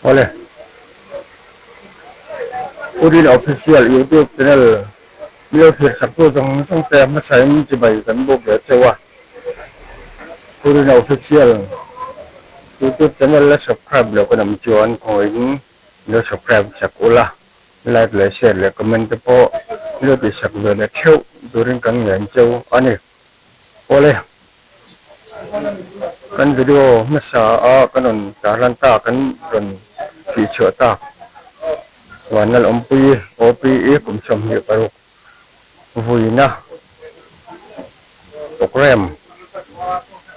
Awle. Urin Official YouTube channel milo thlir saktu zawng zawng te hmasain chibai kan buk ve cheu a. Urin Official YouTube channel la subscribe loh kan awm chuan khawngaih in lo subscribe sak ula. Like leh share leh comment te pawh milo tihsak ve leh theuh turin kan ngen cheu a ni. Awle. Kan video hmasa a kan rawn tarlan tak kan rawn tih chhuah tak Vanlal Awmpui OPE kum 26 vuina program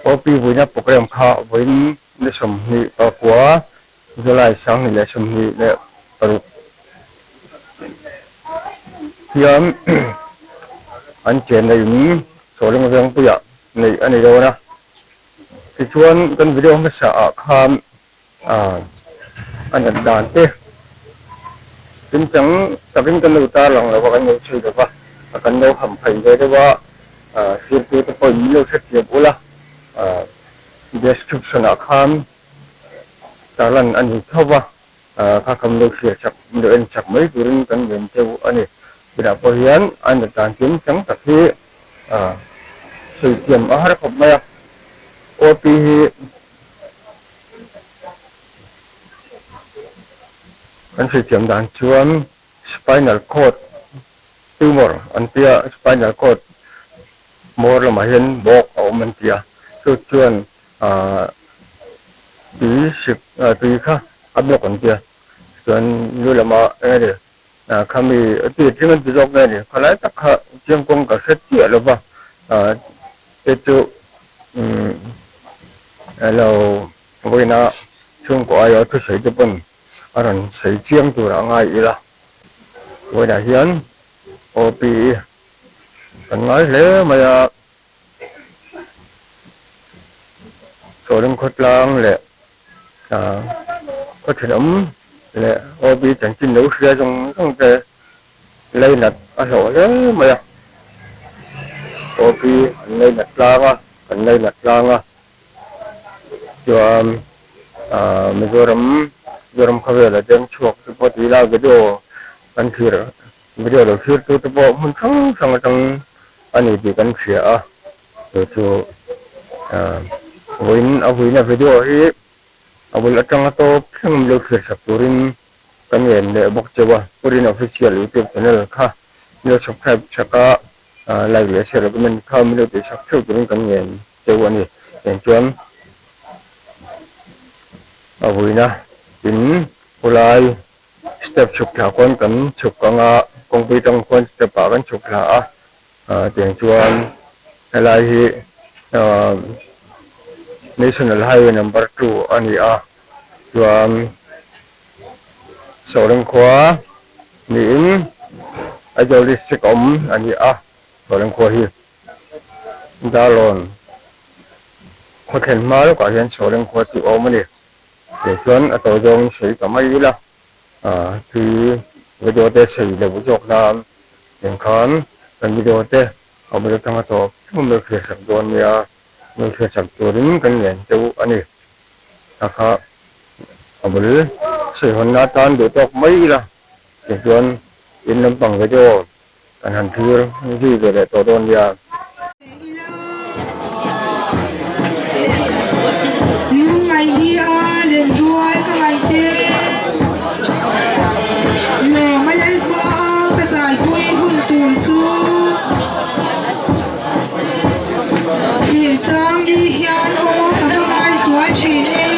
OP vuina program kha vawiin ni 29 July 2026 hian an chenna in Sawleng Vengpuiah neih a ni dawn a. Tichuan kan video hmasa ah khan a nat dan te kimchang takin kan lo tarlang lo va, kan lo chhui lo va, kan lo ham phei ve deuh a, thirtu te pawhin min lo hrethiam ula description ah khan Tarlan a ni tho va, kha kan lo thlir chak, min lo en chak mai turin kan ven teuh a ni. Tunah pawh hian a nat dan kim chang tak hi sawi thiam a har khawp mai a, OP hi kan sawi thiam dan chuan spinal cord tumor an tia, spinal cord hmawr lamah hian bawk a awm an tia, chu chuan Ahh tui sik tui kha a block an tia chuan lu lama eng enge ah khami tui tling an ti zawk nge ni khalai tak kha chiang kawng ka hre chiah lo va ah te chu umm alo vawiina chhungkaw aia thusawi te pawn a rawn sawi chiang tur a ngai ila vawiinah hian OP kan ngai hle mai a. Sawleng khawtlang leh khaw thenawm leh OB chanchin lo hria zawng zawng te leinat a hlawh hle mai a, OB an leinat tlang a, kan leinat tlang a, chuan Mizoram Mizoram khawvela deng chhuak te pawh tih ila video kan thlir Video lo thlir tu te pawh hmun hrang hrang atang a ni tih kan hria a, chu chu vawiin a vuina video hi a bul atanga tawp thleng lo thlir sak turin ka ngen leh bawk cheu a, Purin Official YouTube channel kha min lo subscribe chak a, like leh share leh comment kha min lo tih sak theuh turin kan ngen cheu a ni. Tiang chuan a vuina in khawlai Step chhuk thla khawn kan chhuk ang a, kawngpui tang khawn step ah kan chhuk thla a, ah tiang chuan helai hi ah National Highway number 2 a ni a, chuan Sawreng khua niin Aizawl district awm a ni a, Sawreng khua hi Darlawn khaw thlen hma lawkah hian Sawreng khua tih a awm a ni. Tih chuan a tawi zawngin sawi ta mai ila, tui video te sawi loh zawk nan engkhan kan video te a bul atanga tawp thleng min hriat sak dawn nia, min hriat sak turin kan ngen teuh a ni. A kha a bul sawi hawnna atan duh tawk mai ila tih chuan in lampang video kan han thlir zui ve leh tawh dawn nia. Lungngaih hi a len rual ka ngaih te. Lawm a Lalpa a ka zaipui hun tur chu. Thlir chang ni hian aw ka va ngai zual thin em.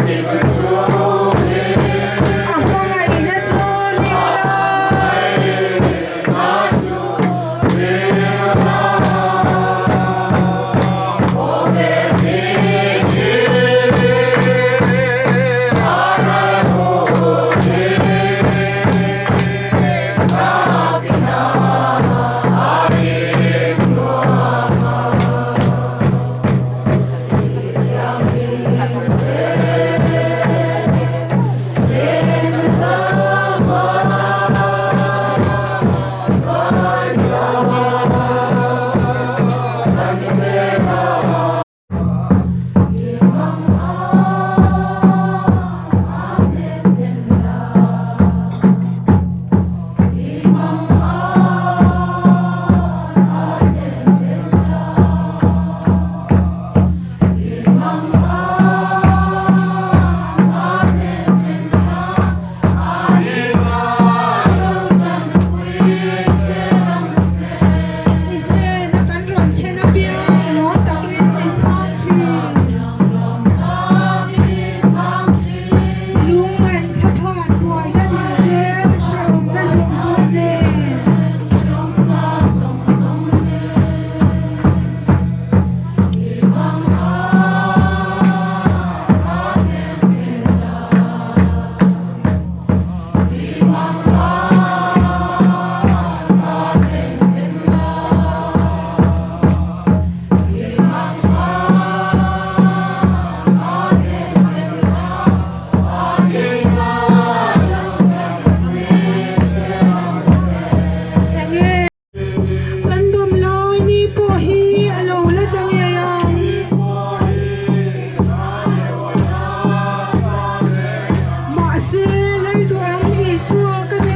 A hmangaihna chu ring la. I hnena kan rawn thlen apiang lawm takin i chhang thin. Lungngaih thlaphan buaina dinhrem hrehawmna zawng zawng nen. Enge kan dawm lai ni pawh hi a lo la tla ngei ang. Mahse Lalduang Isua ka nei.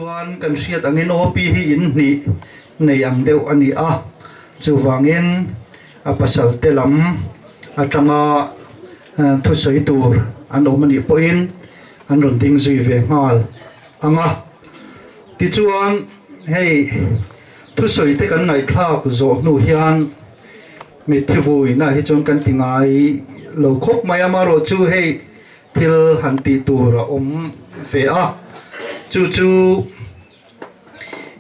Tichuan kan hriat angin OP hi in hnih nei ang deuh a ni a, chuvangin a pasal te lam atanga thusawi tur an awm a nih pawhin an rawn ding zui ve nghal ang a. Tichuan hei thusawi te kan ngaihthlak zawh hnu hian mitthi vuina hi chuan kan ti ngai lo khawp mai a, amaherawhchu hei thil han tih tur a awm ve a, chu chu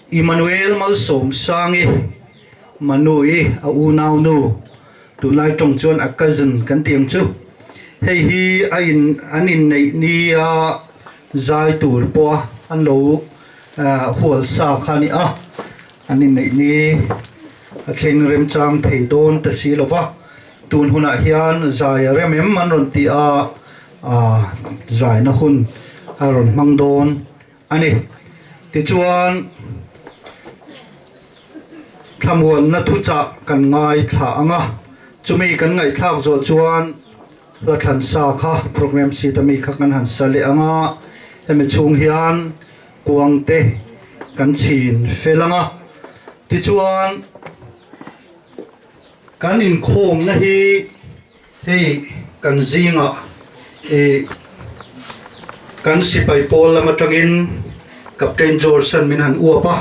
Emmanuel Malsawmsangi Manui a unau nu tunlai tawng chuan a cousin kan tih ang chu hei hi a in an inneih nia zai tur pawha an lo hual sa kha a ni a an inneih ni a thleng remchang thei dawn ta si lo va tun hunah hian zai a rem em an rawn ti a ah zaina hun a rawn hmang dawn. A ni. Tichuan, thlamuanna thuchah kan ngaithla ang a, chumi kan ngaihthlak zawh chuan hla thlan sa kha program sheet ami kha kan han sa leh ang a, hemi chhung hian kuang te kan chhin fel ang a. Tichuan, kan inkhawmna hi. Hei kan zingah ih kan sipai pawl lam atangin Captain George an min han uap a,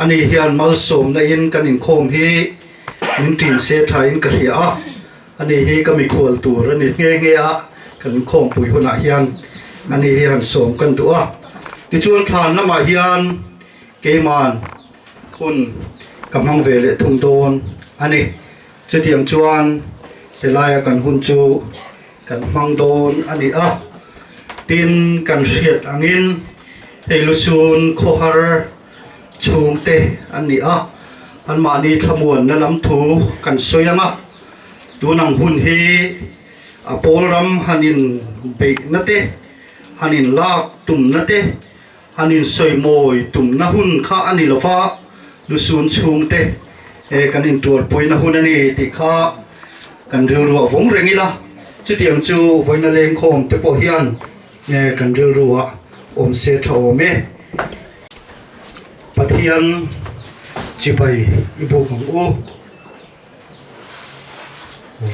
ani hian malsawmna in kan inkhawm hi min tin se tha in ka hria a, ani hi ka mikhual tur a ni nghe nghe a, kan inkhawmpui hunah hian ani hi han sawm kan duh a, tichuan thlan lamah hian keiman hun ka hmang ve leh thung dawn a ni. Chutiang chuan helaia kan hun chu kan hmang dawn a ni a, tin kan hriat angin hei lusun khawhar chhungte an ni a, anmahni thlamuanna lam thu kan sawi ang a, tun ang hun hi a pawl ram han in beihna te, han in lak tumna te, Han insawimawi tumna hun kha a ni lova, lusun chhungte e kan intuarpuina hun a ni tih kha kan rilru a vawng reng ila, chutiang chu vawiina lengkhawm te pawh hian e kan rilru ah awm se tha awm e. Pathian chibai i buk ang u.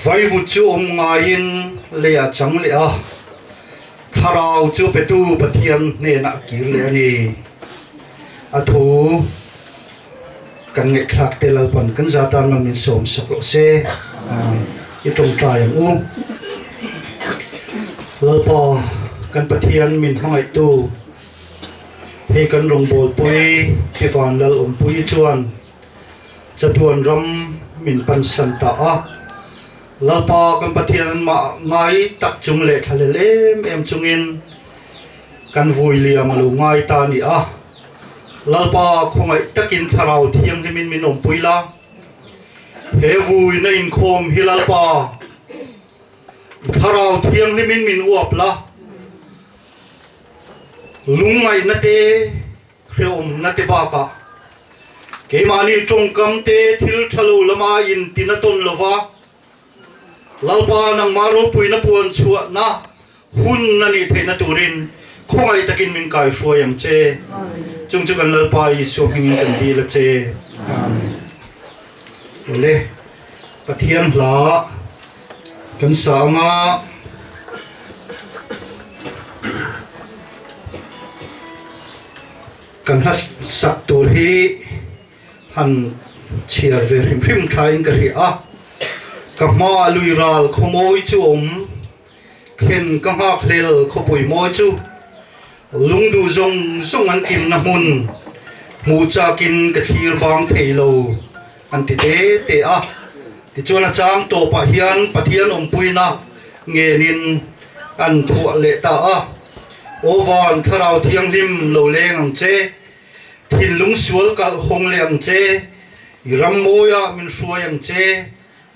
Vaivut chu awm ngaiin lei a chang leh a, thlarau chu petu Pathian hnenah a kir leh a ni. A thu kan ngaihthlak te Lalpan kan za tan man min sawm sak rawh se. I tawngtai ang u. Lalpa kan Pathian min hmangaihtu, hei kan rawngbawlpui Ivan Lalawmpuii chuan Chatuan ram min pansan ta a, Lalpa kan Pathian an mah ngai tak chung leh thlalel em em chungin kan vui liam a lo ngai ta a ni a. Lalpa khawngaih takin Thlarau Thianghlimin min awmpui la, he vuina inkhawm hi Lalpa Thlarau Thianghlimin min uap la, lungngaihna te, Hrehawmna te bakah keimahni tawngkam te thil tha lo lama intina tawn lova, Lalpa nangmah ropuina puan chhuahna hun a nih theihna turin khawngaih takin min kaihruai ang che. Chung chu kan Lalpa Isua hmingin kan dil a che. Amen. Awle, Pathian hla kan sa anga. Kan hla sak tur hi han chhiar ve hrim hrim thain ka hria a, ka hma lui ral khawmawi chu awm, thlen ka nghak hlel khawpui mawi chu, lungduh zawng zawng an kimna hmun, hmuh chakin ka thlir bang thei lo an ti te te a. Tichuan a chang tawpah hian Pathian awmpuina ngenin an phuah leh ta a, Aw van Thlarau Thianghlim lo leng ang che, thinlung sual kalh hawng leh ang che, i ram mawiah min hruai ang che,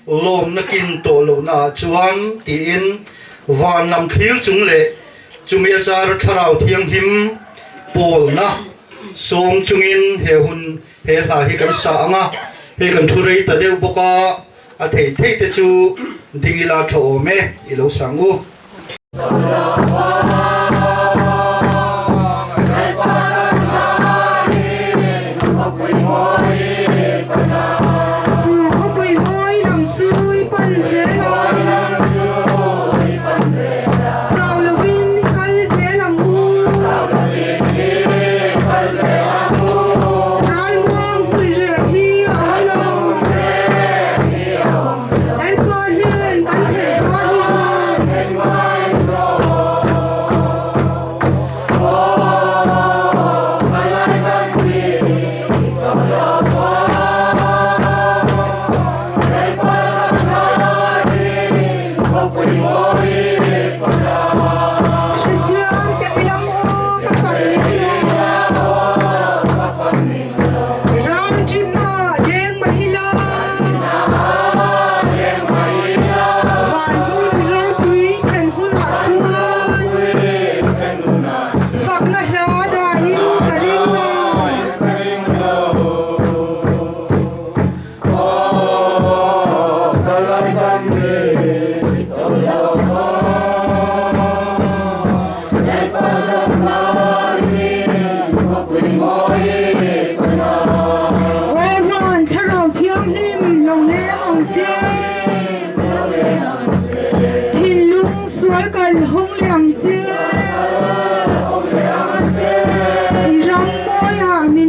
lawmna kin tawh lohna ah chuan tiin van lam thlir chung leh chumi achara Thlarau Thianghlim pawlna sawm chungin he hun He hla hi kan sa ang a, hei kan thu rei ta deuh bawk a, a thei thei te chu ding ila tha awm e, i lo sang u.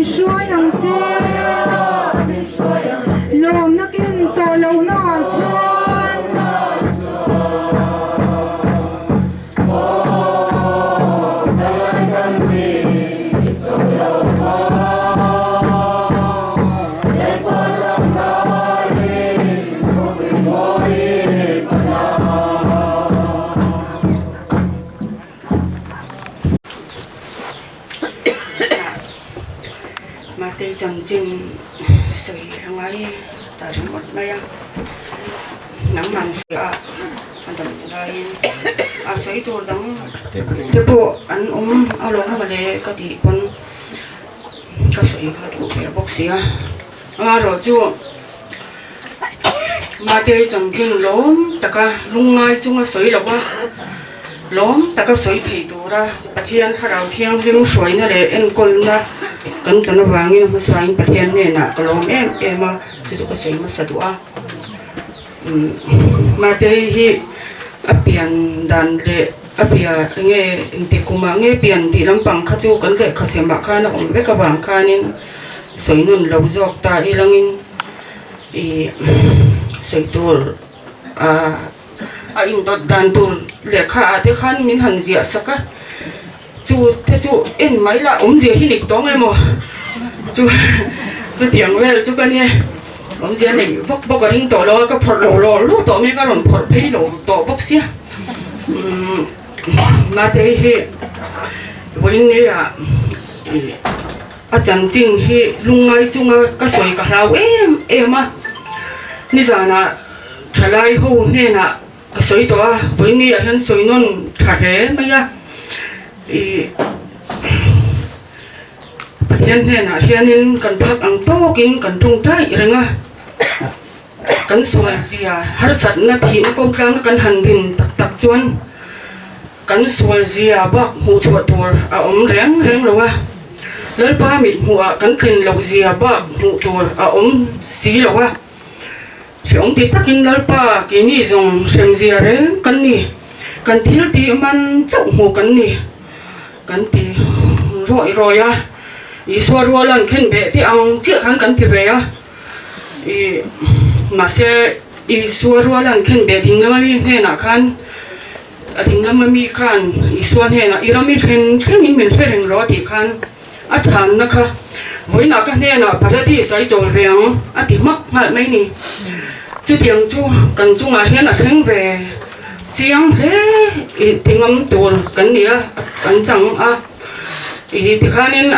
hruai ang che. Lawmna ken tawh lohna ah chuan. Mate chanchin sawi a ngai ta ringawt mai a, nangman sawi a a dam laiin a sawi tur dang te pawh an awm alawm mawle ka tih pawn ka sawi kha duh ve bawk si a, amaherawhchu. Mate chanchin lawm taka lungngai chunga sawi lo a, lawm taka sawi thei tura Pathian Thlarau Thianghlim hruaina leh enkawlna kan chan avangin hmasain Pathian hnenah ka lawm em em a, chu chu ka sawi hmasa duh a. Mate hi a pian dan leh a bia enge engti kumah nge pian tih lampang kha chu kan lehkha semah khan a awm vek avang khanin sawi nawn lo zawk ta ilangin ih sawi tur ah a indawt dan tur lehkha ah te khan min han ziah sak a chu te chu en mai lah awmzia hi nik tawng emaw chu chutiang vel chu ka nia awmzia nei vak bawk a ring tawh lo a ka phawrh lo lawr lawr tawh mai ka rawn phawrh phei lo tawh bawk sia umm mate hi vawiin ni ah ih. A chanchin hi lungngai chunga ka sawi ka hlau em em a, nizanah thalai ho hnenah ka sawi tawh a, vawiini ah hian sawi nawn tha hle mai a, ih Pathian hnenah hianin kan phak ang tawkin kan tawngtai reng a, kan sual zia harsatna thihna ko tlanga kan han din tak tak chuan. Kan sual zia bak hmuh chhuah tur a awm reng reng lo a, Lalpa mit hmuhah kan tlin loh zia bak hmuh tur a awm si lo a. Hrehawm ti takin Lalpa keini zawng hrem zia reng kan ni, kan thil tih man chauh hmuh kan ni kan ti rawih rawih a, Isua rualan khenbeh te ang chiah khan kan ti ve a. Ih mahse Isua rualan khenbeh ding lama mi hnenah khan A ding lama mi khan Isua hnenah i ram i thlen thlengin min hre reng rawh a tih khan a chhanna kha vawiinah ka hnenah Paradis a i chawl ve ang a ti hmak nghalh mai ni. Chutiang chu kan chungah hian a thleng ve chiang hle i ti ngam tur kan ni a, kan chang a. I tikhanin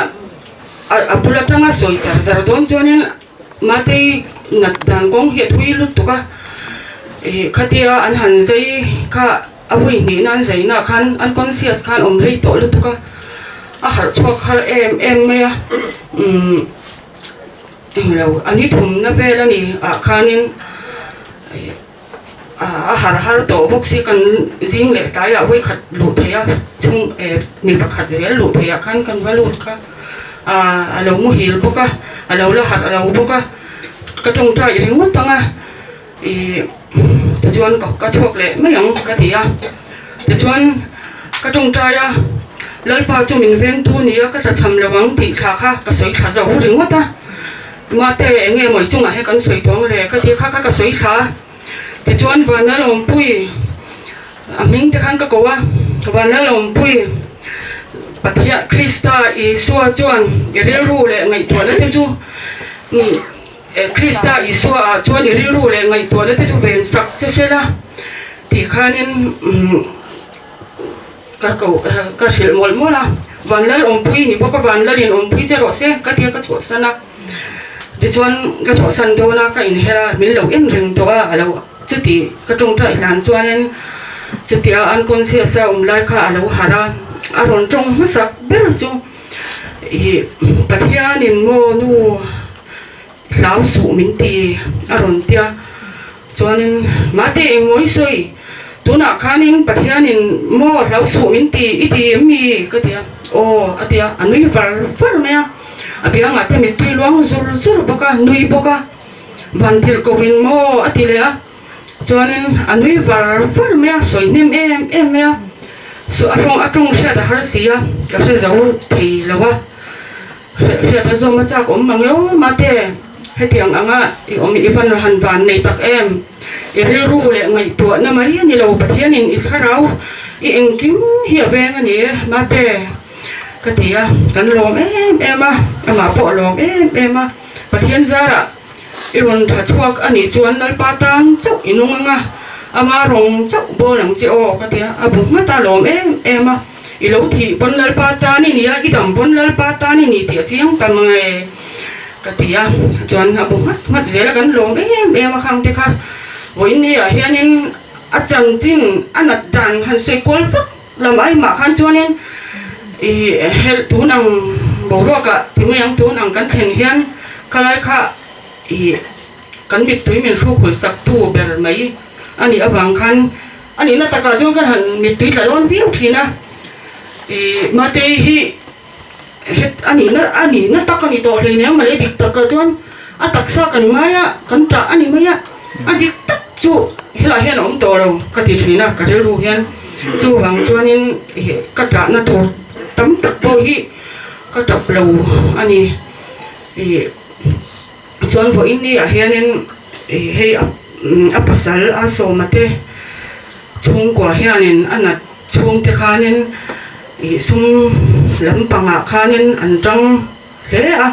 a bul atanga sawi char char dawn chuanin Matei nat dan kawng hi a thui lutuk a, ih khatia an han zai kha a vui hnihna an zaina khan unconscious khan awm rei tawh lutuk a, a harh chhuak har em em mai a, umm englo a ni thumna vel a ni ah khanin ih a har har tawh bawk si kan zing leh tlaiah vawi khat luh theih a chhung eh mi pakhat zel luh theih ah khan kan va lut kha a lo muhil bawk a a lo la harh lo bawk a ka tawngtai ringawt ang a ih tichuan ka chhuak leh mai ang ka ti a tichuan ka tawngtai a Lalpa chu min vengtu nia ka tlachham lo ang tih thla kha ka sawi thla zo ringawt a. Mate, eng nge maw i chungah hian kan sawi tawng le? Ka ti kha kha ka sawi thla a. Tichuan Vanlalawmpui a hming te khan ka ko a, Vanlalawmpui, Pathian Krista Isua chuan i rilru leh ngaihtuahna te chu Krista Isua ah chuan i rilru leh ngaihtuahna te chu ven sak che sela tih khanin Ka ko ka hrilh mawlh mawlh a, Vanlal awmpui ni bawk a, Vanlalin awmpui che rawh se ka tia ka chhuahsan a, tichuan ka chhuahsan dawn a, ka inher a, min lo en reng tawh a, a lo chuti ka tawngtai hlan chuanin chutia unconscious a awm lai kha a lo harh a, a rawn tawng hmasak ber chu ih Pathianin maw nu hlau suh min ti a rawn tia chuanin mate engmaw i sawi tunah khanin Pathianin maw hlau suh min ti i ti em mi ka ti a aw a ti a a nui var var mai a a biangah te mittui luang zur zur bawk a nui bawk a van thil ko in maw a ti leh a chuanin a nui var var mai a sawi hnem em em mai a a tawng hriat a har si a ka hre zo thei lo a. Hriat a zawm a chak awm mang eo mate, hetiang anga i awm i van han van nei tak em? I rilru leh ngaihtuahna mai a ni lo, Pathianin i thlarau i engkim hi a veng a ni e mate, ka ti a, kan lawm em em a, amah pawh a lawm em em a, Pathian zarah i rawn tha chhuak a nih chuan Lalpa tan chauh i nung ang a, ama rawng chauh bawl ang che aw ka ti a, a bu nghat a lawm em em a. I lo thih pawn Lalpa tan i ni a, i dam pawn Lalpa tan i ni tih a chiang ta mang e ka ti a, chuan a bu nghat nghat zel a, kan lawm em em a khang te kha vawiin ah hianin a chanchin a nat dan han sawi kual vak lam ai mah khan chuanin i helh tun ang boruak ah ti mai ang tun ang kan thlen hian khalai kha i kan mittui min hrukhul sak tu ber mai a nih avang khan A nihna takah chuan ka han mittui tla dawn viau thin a, ih Matei hi het a nihna a nihna tak a ni tawh hleinem mawle dik takah chuan a taksa kan ngai a, kan tah a ni mai a, a dik tak chu helaiah hian a awm tawh lo ka ti thin a ka rilru hian chuvang chuanin ih ka tahna tur tam tak pawh hi ka tap lo a ni ih. Chuan vawiin ni ah hianin hei a pasal a sawma te chhungkua hianin a nat chhungte khanin ih sum lampangah khanin an tang hle a,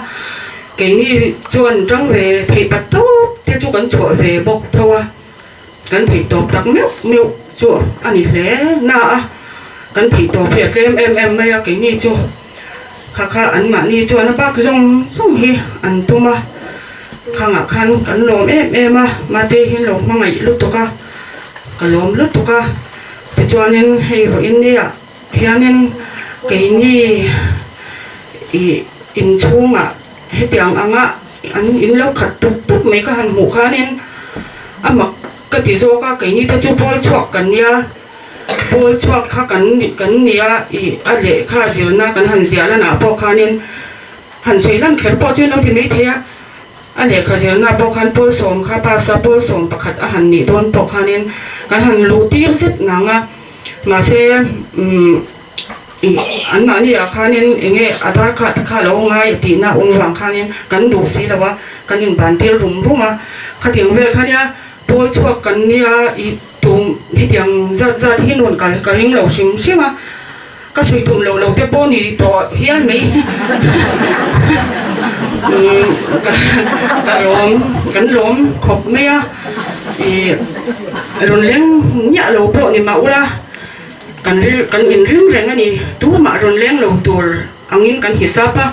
keini chuan tang ve theih pat tawp te chu kan chhuah ve bawk tho a, kan theih tawp tak meuh meuh chu a ni hle na a, kan theih tawp hi a tlem em em mai a keini chu. Kha kha anmahni chuan a bak zawng zawng hi an tum a, khangah khan kan lawm em em a, mate hian lo hmangaih lutuk a, ka lawm lutuk a, tichuanin hei vawiin nia hianin keini ih inchhungah hetiang anga an in lo khat tup tup mai ka han hmuh khanin a mak ka ti zawk a, keini te chu pawl chhuak kan nia. Pawl chhuak kha kan kan nia ih a lehkha zirna kan han ziah lanah pawh khanin han sawi lan kher pawh chu lo ti mai thei a, a lehkha zirna pawh khan pawl sawm kha pass a pawl sawm pakhat a han nih dawn pawh khanin kan han luh tir zet ngang a, mahse umm ih anmahni ah khanin eng nge Aadhaar card kha lo ngai tihna awm vang khanin kan duh si lo a, kan inban tir rum rum a, khatiang vel kha nia pawl chhuak kan nia ih. Tum hetiang zat zat hi rawn kal ka ring lo hrim hrim a, ka sawi tum lo lo te pawh ni tawh hial mai. Ka lawm, kan lawm khawp mai a, ih rawn leng miah lo pawh ni mah ula, kan ril kan inring reng a ni, tumah rawn leng lo tur angin kan hisap a,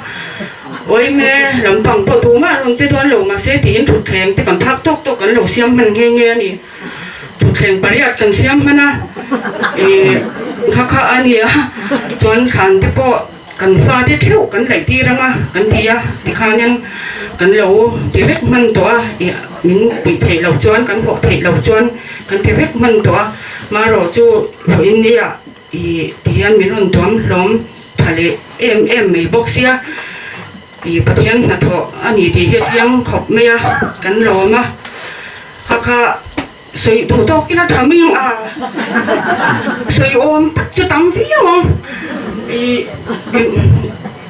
awime lampang pawh tumah rawn che dawn lo mahse tiin thutthleng te kan phak tawk tawk kan lo siam hman nghe nghe a ni. Thutthleng pariat kan siam hman a, ih kha kha a nia, chuan thlan te pawh kan fate theuh kan laih tir ang a kan ti a, tikhanin kan lo ti vek hman tawh a, ih min puih theih loh chuan kan hawh theih loh chuan kan ti vek hman tawh a, marawh chu vawiin nia ih tihian min rawn tuam hlawm tha leh em em mai bawk sia, ih Pathian hnathawh a ni tih hi a chiang khawp mai a, kan lawm a. Kha kha sawi duh tawk ila tha mai ang a, sawi awm tak chu tam viau ang. Ih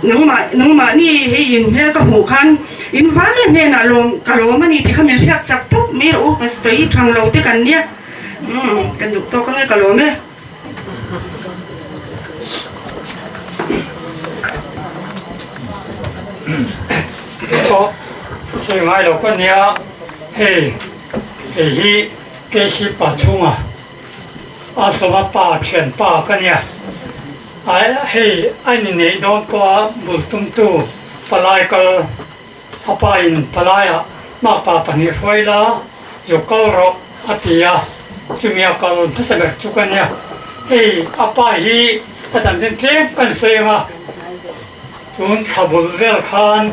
nangmah nangmahni hei in hmel ka hmuh khan in vai a hnenah lawm ka lawm a ni tih kha min hriat sak tawp mai rawh u, ka sawi thang lo te kan nia, umm kan duh tawk ange ka lawm e. Pawh sawi ngai lo ka nia hei hei hi KC pa chhunga a sawma pa thian pa ka nia a hei a ni neih dawn pawha bul tumtu palai kal a pa in palaiah makpa pahnih hruai la zuk kal rawh a ti a chumi a kal hmasa ber chu ka nia hei a pa hi a chanchin tlem kan sawi ang a. Tun thla bul vel khan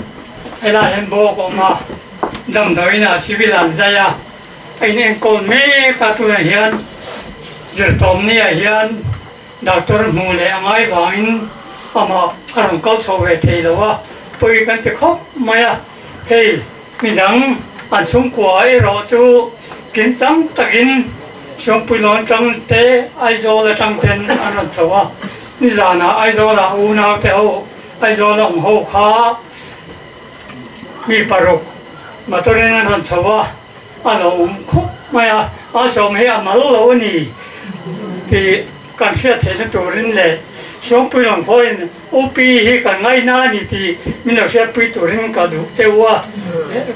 helai hian bawk a awm a, damdawiin ah civil an zai a, a in enkawl mek a tunah hian zirtawmni ah hian doctor hmuh leh a ngai vangin amah a rawn kal chho ve thei lo a, pawi kan ti khawp mai a, hei midang an chhungkua erawh chu kimchang takin Siampuilawn tang te Aizawl atang ten an rawn chho a. Nizanah Aizawlah unaute ho, Aizawl awm ho kha. Mi paruk motor in an rawn chho a, a lo awm khawp mai a, a sawm hi a mal lo a ni tih kan hriat theihna turin leh Sawngpui lam pawhin UP hi kan ngaihna a ni tih min lo hriatpui turin ka duh teuh a,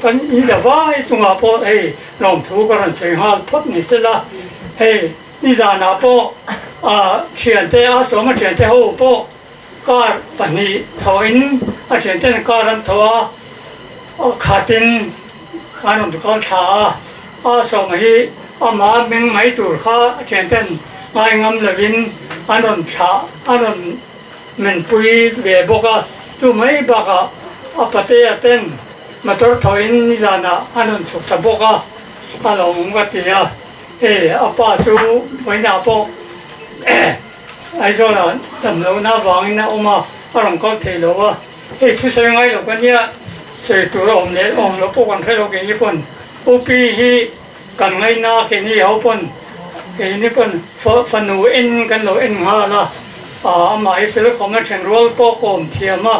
kan in za vai chungah pawh hei lawmthu ka rawn sawi nghal phawt ni sela, hei nizanah pawh a thiante a sawm a thiante ho pawh Car pahnih thawhin a thianten car an tho a, khatin an rawn kal thla a, a sawm hi amah meng mai tur kha a thianten ngai ngam lovin an rawn thlah an rawn menpui ve bawk a, chu mai bakah a patea ten motor thawhin nizanah an rawn chhuk ta bawk a, a lo awm ka ti a, hei a pa chu vawiinah pawh. Aizawlah damlohna avangin a awm a, a rawn kal thei lo a, hei thusawi ngai lo ka nia, sawi tur a awm leh awm loh pawh kan hre lo keini pawn UP hi kan ngaina keini ho pawn keini pawn fanu en kan lo en nghal a, amah hi fel khawm a then rual pawh kawm thiam a,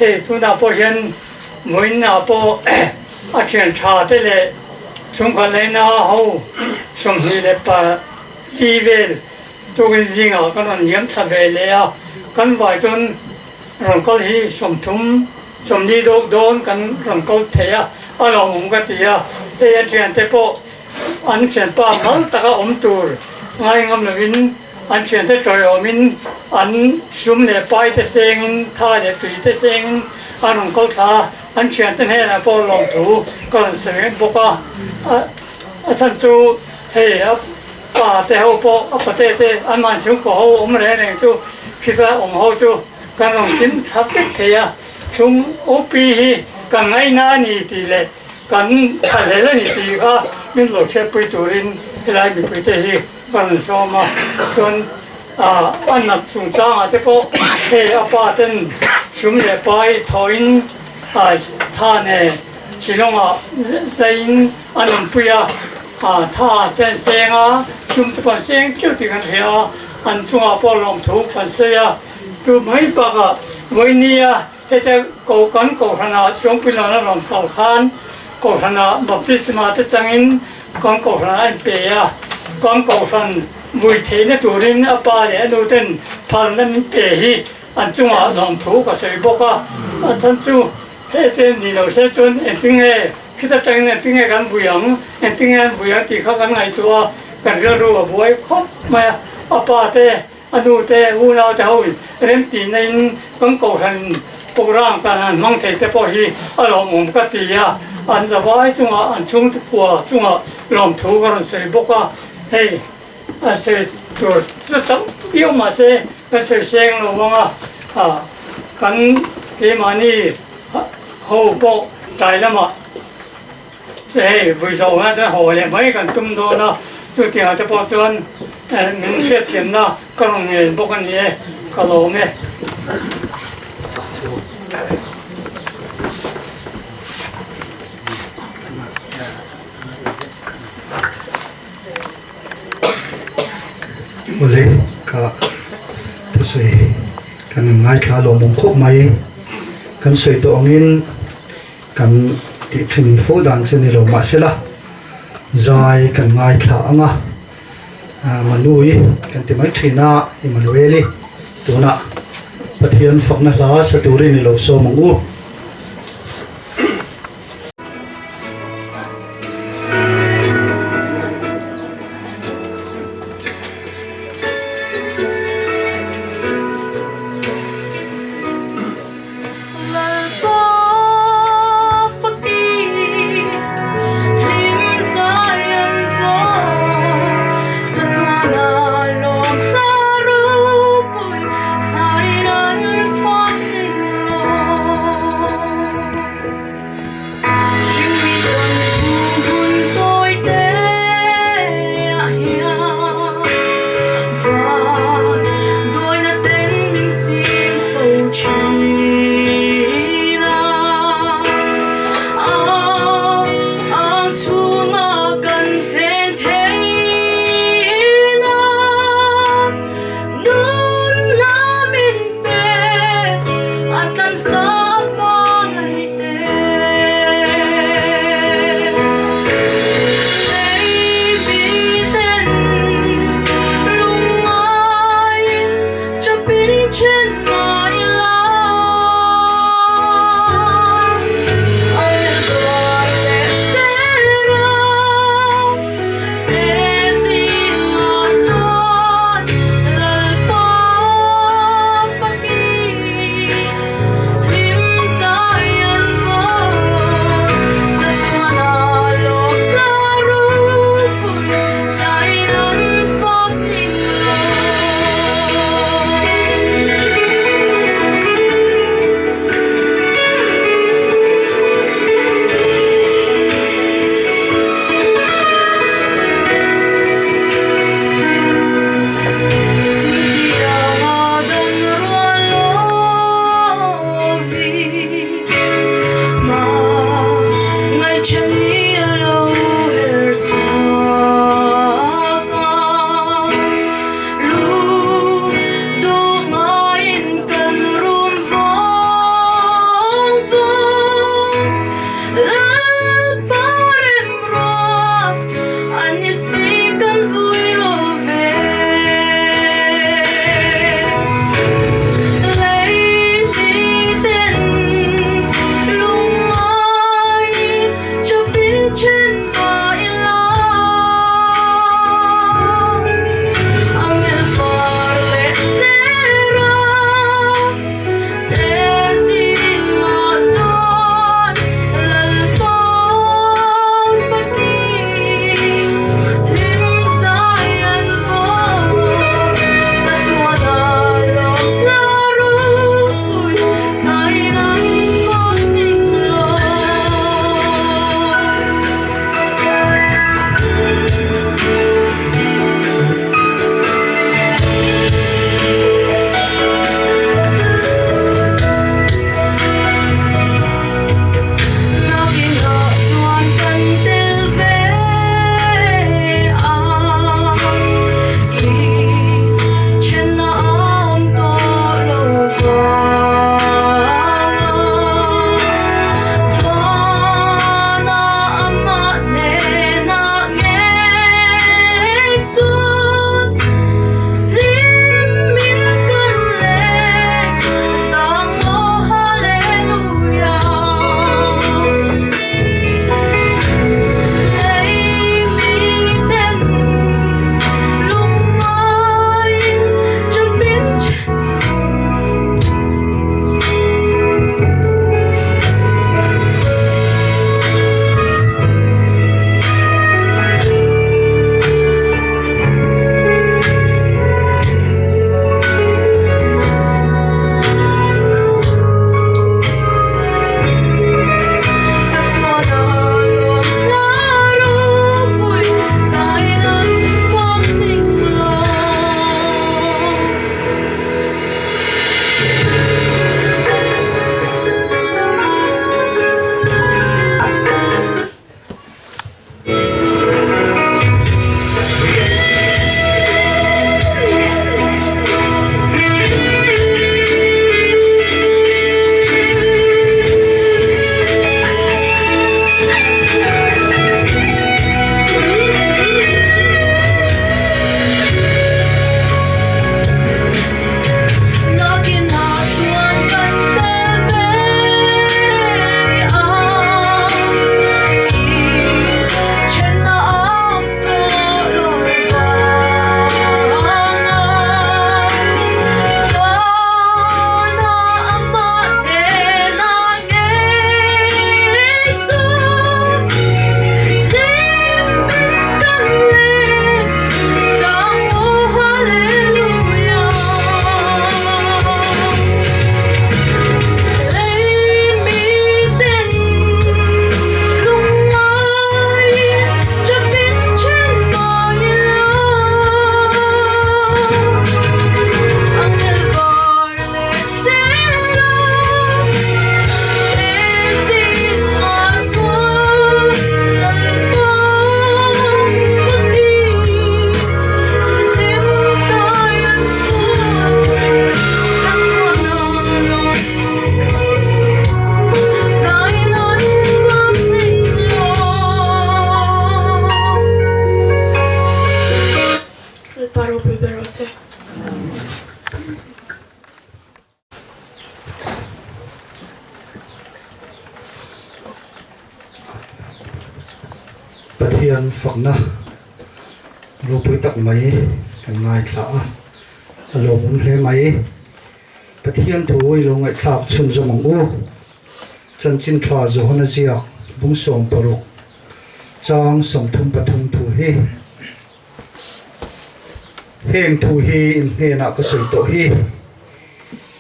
hei tunah pawh hian vawiinah pawh a thian tha te leh chhungkhat laina ho 24 vel Tukin zingah ka rawn liam thla ve leh a, kan vai chuan rawn kal hi 30, 40 deuh dawn kan rawn kal thei a, a lawmawm ka ti a, hei a thiante pawh an thianpa mal taka awm tur ngai ngam lovin an thiante tawiawmin an sum leh pai te sengin tha leh tui te sengin an rawn kal thla a, an thiante hnenah pawh lawmthu ka rawn sawi bawk a, a chhan chu hei a. Pa te ho pawh a pate te an man chhungkaw ho awm reng reng chu khita awm ho chu kan rawn kim thla vek thei a, chung OP hi kan ngaihna a ni tih leh kan thlahlel a ni tih kha min lo hriatpui turin helai mipui te hi ka rawn sawm a, chuan a nat chungchangah te pawh hei a pa ten sum leh pai thawhin tha nen Shillong-ah zaiin an awmpui a. A tha te an seng a, sum te pawh an seng teuh tih kan hria a, an chungah pawh lawmthu kan sawi a. Chu mai bakah vawinia heta ko kan kohhranah Chawngpuilana rawn kal khan kohhranah baptisma te changin kan kohhranah a inpe a, kan kohhran vui theihna turin a pa leh a nu ten phalna min pe hi an chungah lawmthu ka sawi bawk a, a chhan chu hete ni lo se chuan engtinge Khita tangin engtinge kan vui ang, engtinge an vui ang tih kha kan ngaihtuah a, kan rilru a buai khawp mai a. A pa te, a nu te, unau te ho in remtihna in kan kohhran program kan han hmang thei te pawh hi a lawmawm ka ti a, an zavai chungah an chhungte khua chungah lawmthu ka rawn sawi bawk a, hei a sawi tur chu tam viau mahse ka sawi seng lo vang a, kan keimahni Ho pawh tlai lamah hei vui zawh hian chuan haw leh mai kan tum dawn a, chutiangah te pawh chuan min hriatthiamna ka rawn ngen bawk a ni e, ka lawm e. Awle ka thusawi kan ngaithla lawmawm khawp mai. Kan sawi tawh angin kan tih thin fo dan chu ni lo mahsela zai kan ngaithla ang a, Manui kan ti mai thin a, Emmanuel-i tunah Pathian fakna hla sa turin i lo sawm ang u. Pathian fakna ropui tak mai kan ngaithla a, a lawmawm hle mai. Pathian thu i lo ngaihthlak chhunzawm ang u. Chanchin tha Johana ziak bung 16 chang 33 thu hi. Heng thu hi in hnenah ka sawi tawh hi,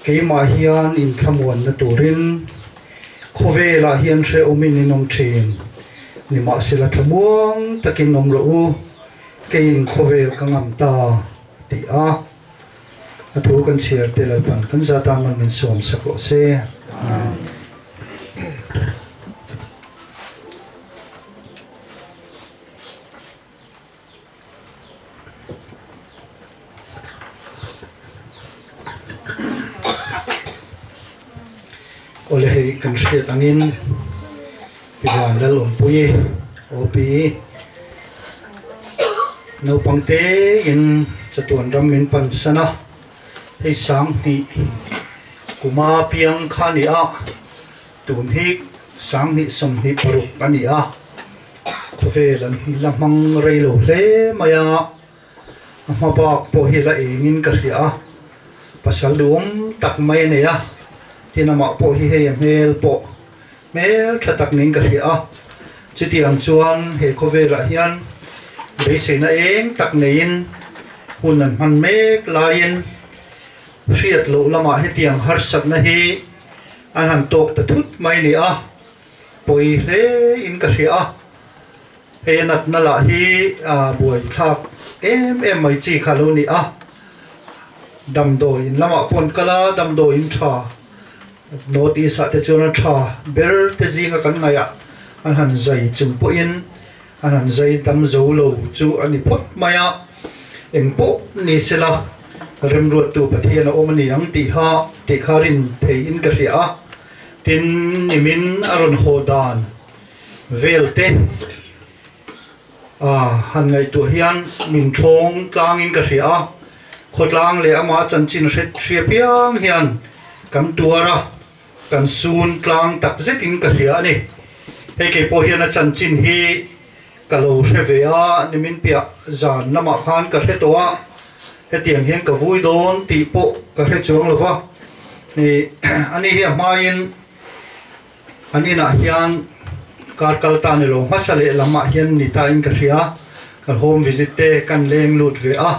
keimah hian in thlamuanna turin khawvelah hian hrehawmin in awm thin, nimahsela thlamuang takin awm rawh u, keiin khawvel ka ngam ta, a ti a. A thu kan chhiar te Lalpan kan za tan man min sawm sak rawh se. Amen. Hei kan hriat angin Pi Van Lalawmpuii OP naupang tein chatuan ram min pan san a, hei 2000 kuma piang kha a ni a, tun hi 2026 a ni a, khawvel an la hmang rei lo hle mai a. A hma bak pawh hi la engin ka hria a, pasal duhawm tak mai a nei a, tin amah pawh hi hei a hmel pawh hmel tha tak niin ka hria a, chutiang chuan he khawvelah hian beiseina eng tak neiin hun an hman mek laiin hriat loh lamah hetiang harsatna hi an han tawk ta thut mai a ni a, pawi hle in ka hria a. Hei a natna lah hi buaithlak em em mai chi kha lo ni a, damdawiin lamah pawh an kal a, damdawiin tha North East ah te chuan a tha ber te zinga kan ngaih ah an han zai chung pawhin an han zai dam zo lo chu a ni phawt mai a, engpawh ni sela remruattu Pathian a awm a ni ang tih kha tih kha rin theihin ka hria a, tin nimin a rawn haw dan. Vel te han ngaihtuah hian min thawng tlangin ka hria a, khawtlang leh amah chanchin hre hria piang hian kan tuar a, kan sun tlang tak zetin ka hria a ni. Hei kei pawh hian a chanchin hi ka lo hre ve a, nimin piah zan lamah khan ka hre tawh a, hetiang hian ka vui dawn tih pawh ka hre chuang lo va, ani hi a hmain An inah hian kar kal ta ni lo hmasa leh lamah hian ni ta in ka hria, kan home visit te kan leng lut ve a,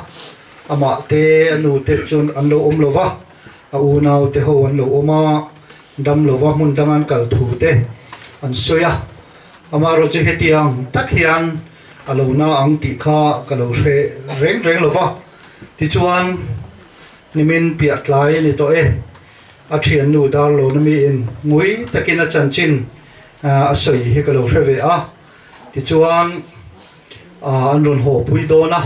amah te a nu te chuan an lo awm lo va, a unau te ho an lo awm a, dam lo va hmun dang an kal thu te an sawi a, amaherawh chu hetiang tak hian a lo na ang tih kha ka lo hre reng reng lo va, tichuan nimin piah tlai a ni tawh e. A thiannu Darlawna miin ngui takin a chanchin a sawi hi ka lo hre ve a, tichuan an rawn haw pui dawn a,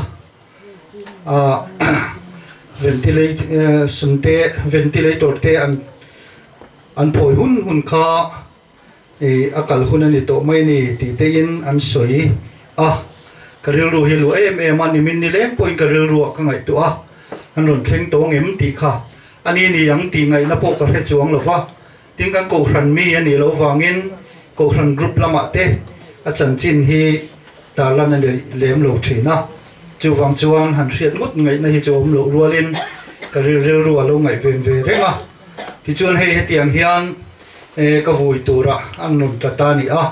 ventilation te ventilator te an phawi hun hun kha a kal hun a ni tawh mai ni tih tein an sawi a, ka rilru hi luah em em a, nimin ni leng pawhin ka rilruah ka ngaihtuah a, an rawn thleng tawng em tih kha a ni ni ang tih ngaihna pawh ka hre chuang lo va, tin kan kohhran mi a nih loh vangin kohhran group lamah te a chanchin hi tarlan a ni lem lo thin a, chuvang chuan han hriat ngawt ngaihna hi chu a awm loh rualin ka rilru a lo ngaihven ve reng a, tichuan hei hetiang hian E ka vui tura an rawn tla ta ni a,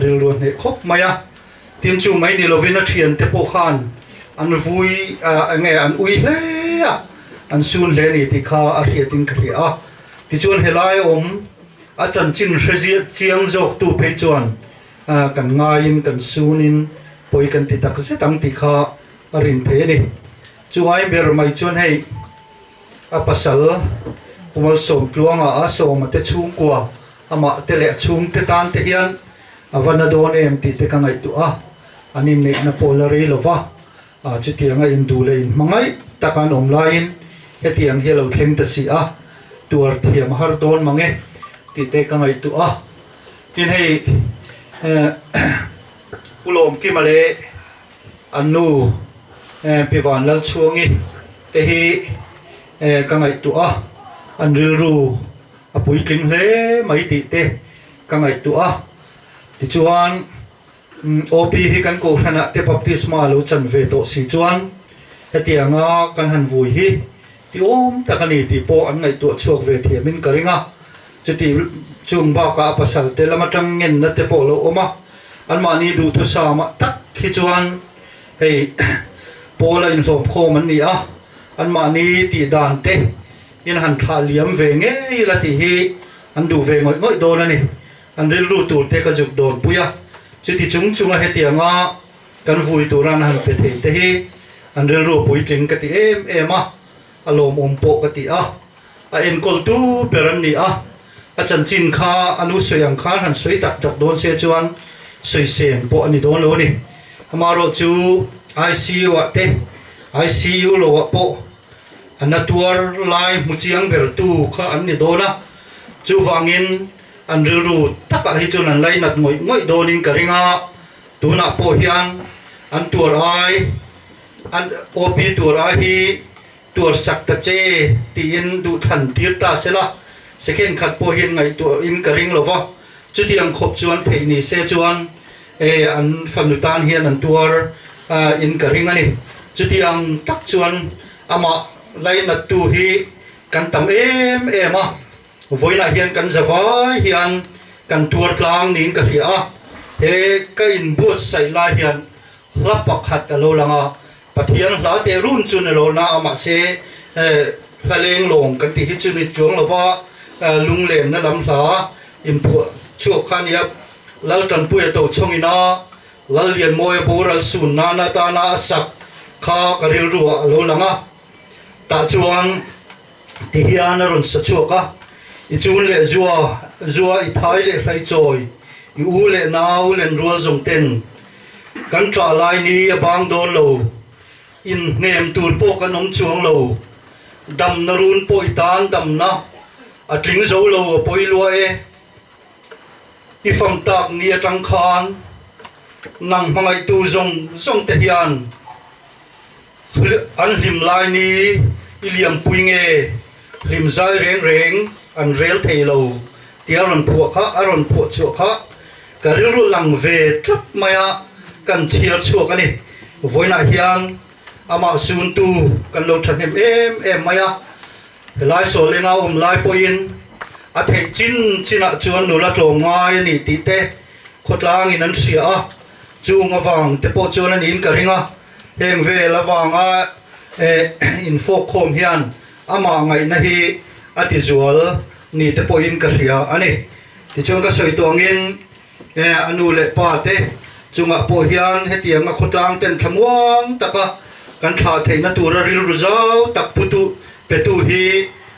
rilru a hneh khawp mai a. Tin chu mai ni lovin a thiante pawh khan an vui enge an ui hle a, an sun hle ni tih kha a hriatin ka hria a. Tichuan helai awm a chanchin hre chiang zawk tu phei chuan kan ngaiin kan sunin pawi kan ti tak zet ang tih kha a rin thei a ni. Chu ai ber mai chuan hei. A pasal Pu Malsawmtluanga a sawma te chhungkua amah te leh a chhungte tan te hian a va na dawn em tih te ka ngaihtuah a, an inneihna pawh la rei lo va, chutianga induh leh inhmangaih taka an awm laiin hetiang hi a lo thleng ta si a, tuar thiam a har dawn mang e tih te ka ngaihtuah a. Tin hei Pu Lawmkima leh An nu Pi Vanlalchhuangi te hi ka ngaihtuah a, an rilru a puitling hle mai tih te ka ngaihtuah a. Tichuan OP hi kan kohhranah te baptisma lo chan ve tawh si chuan hetianga kan han vui hi ti awm tak a ni tih pawh an ngaihtuah chhuak ve thiamin ka ring a. Chuti chung bakah a pasal te lam atang ngenna te pawh lo awm a, anmahni duhthusam ah tak hi chuan hei pawl a inhlawm khawm an ni a, anmahni tih dan te in han thlah liam ve ngei la tih hi an duh ve ngawih ngawih dawn a ni. An rilru tur te ka zuk dawn pui a, chuti chung chunga hetianga kan vui tura an han pe thei te hi an rilru puitling ka ti em em a, a lawmawm pawh ka ti a. A enkawltu ber an ni a, a chanchin kha a nu sawi ang khan han sawi tak tak dawn se chuan sawisem pawh a ni dawn lo a ni. Amaherawh chu ICU ah te, ICU lo ah pawh a na tuar lai hmu chiang bertu kha an ni dawn a, chuvangin. an rilru takah hi chuan an lainat ngawih ngawih dawnin ka ring a, tunah pawh hian an tuar ai an OP tuar ai hi tuar sak ta che tiin duhthlan tir ta se la, second khat pawh hian ngaihtuahin ka ring lo va, chutiang khawp chuan theih ni se chuan e an fanu tan hian an tuar in ka ring a ni. Chutiang tak chuan amah lainattu hi kan tam em em a, vawiinah hian kan zavai hian kan tuar tlang niin ka hria a, he ka inbuatsaih lai hian hla pakhat a lo lang a, Pathian hla teh run chu ni lo na a mahse hla leng lawng kan tih hi chu ni chuang lova lunglenna lam hla inphuah chhuak kha a nia. Lal Tanpuia to chhawngin a Lal Lianmawia boral sun nana atana a sak kha ka rilruah a lo lang a, tah chuan ti hian a rawn sa chhuak a, I chun leh zua, zua i thai leh hlai chawi, i u leh nau lenrual zawng ten Kan ṭah lai ni a bang dawn lo, inhnem tur pawh kan awm chuang lo, damna run pawh i tan damna a tling zo lo a pawi lua e. I fam tak ni atang khan nang hmangaihtu zawng zawng te hian an hlim lai ni i liampui nge hlim zai reng reng an rel thei lo tih a rawn phuah kha a rawn phuah chhuah kha ka rilru lang ve tlat mai a kan chhiar chhuak a ni. Vawiinah hian amah suntu kan lo thahnem em em mai a, helai sawl enga awm lai pawhin a theih chin chinah chuan nula tlawm ngai a ni tih te khawtlangin an hria a, chung avang te pawh chuan a niin ka ring a. Heng vel avanga infawkkhawm hian amah ngaihna hi a tizual ni te pawhin ka hria a ni. Tichuan ka sawi tawh angin a nu leh pa te chungah pawh hian hetianga khawtlang ten thlamuang taka kan thlah theihna tura rilru zau tak putu petu hi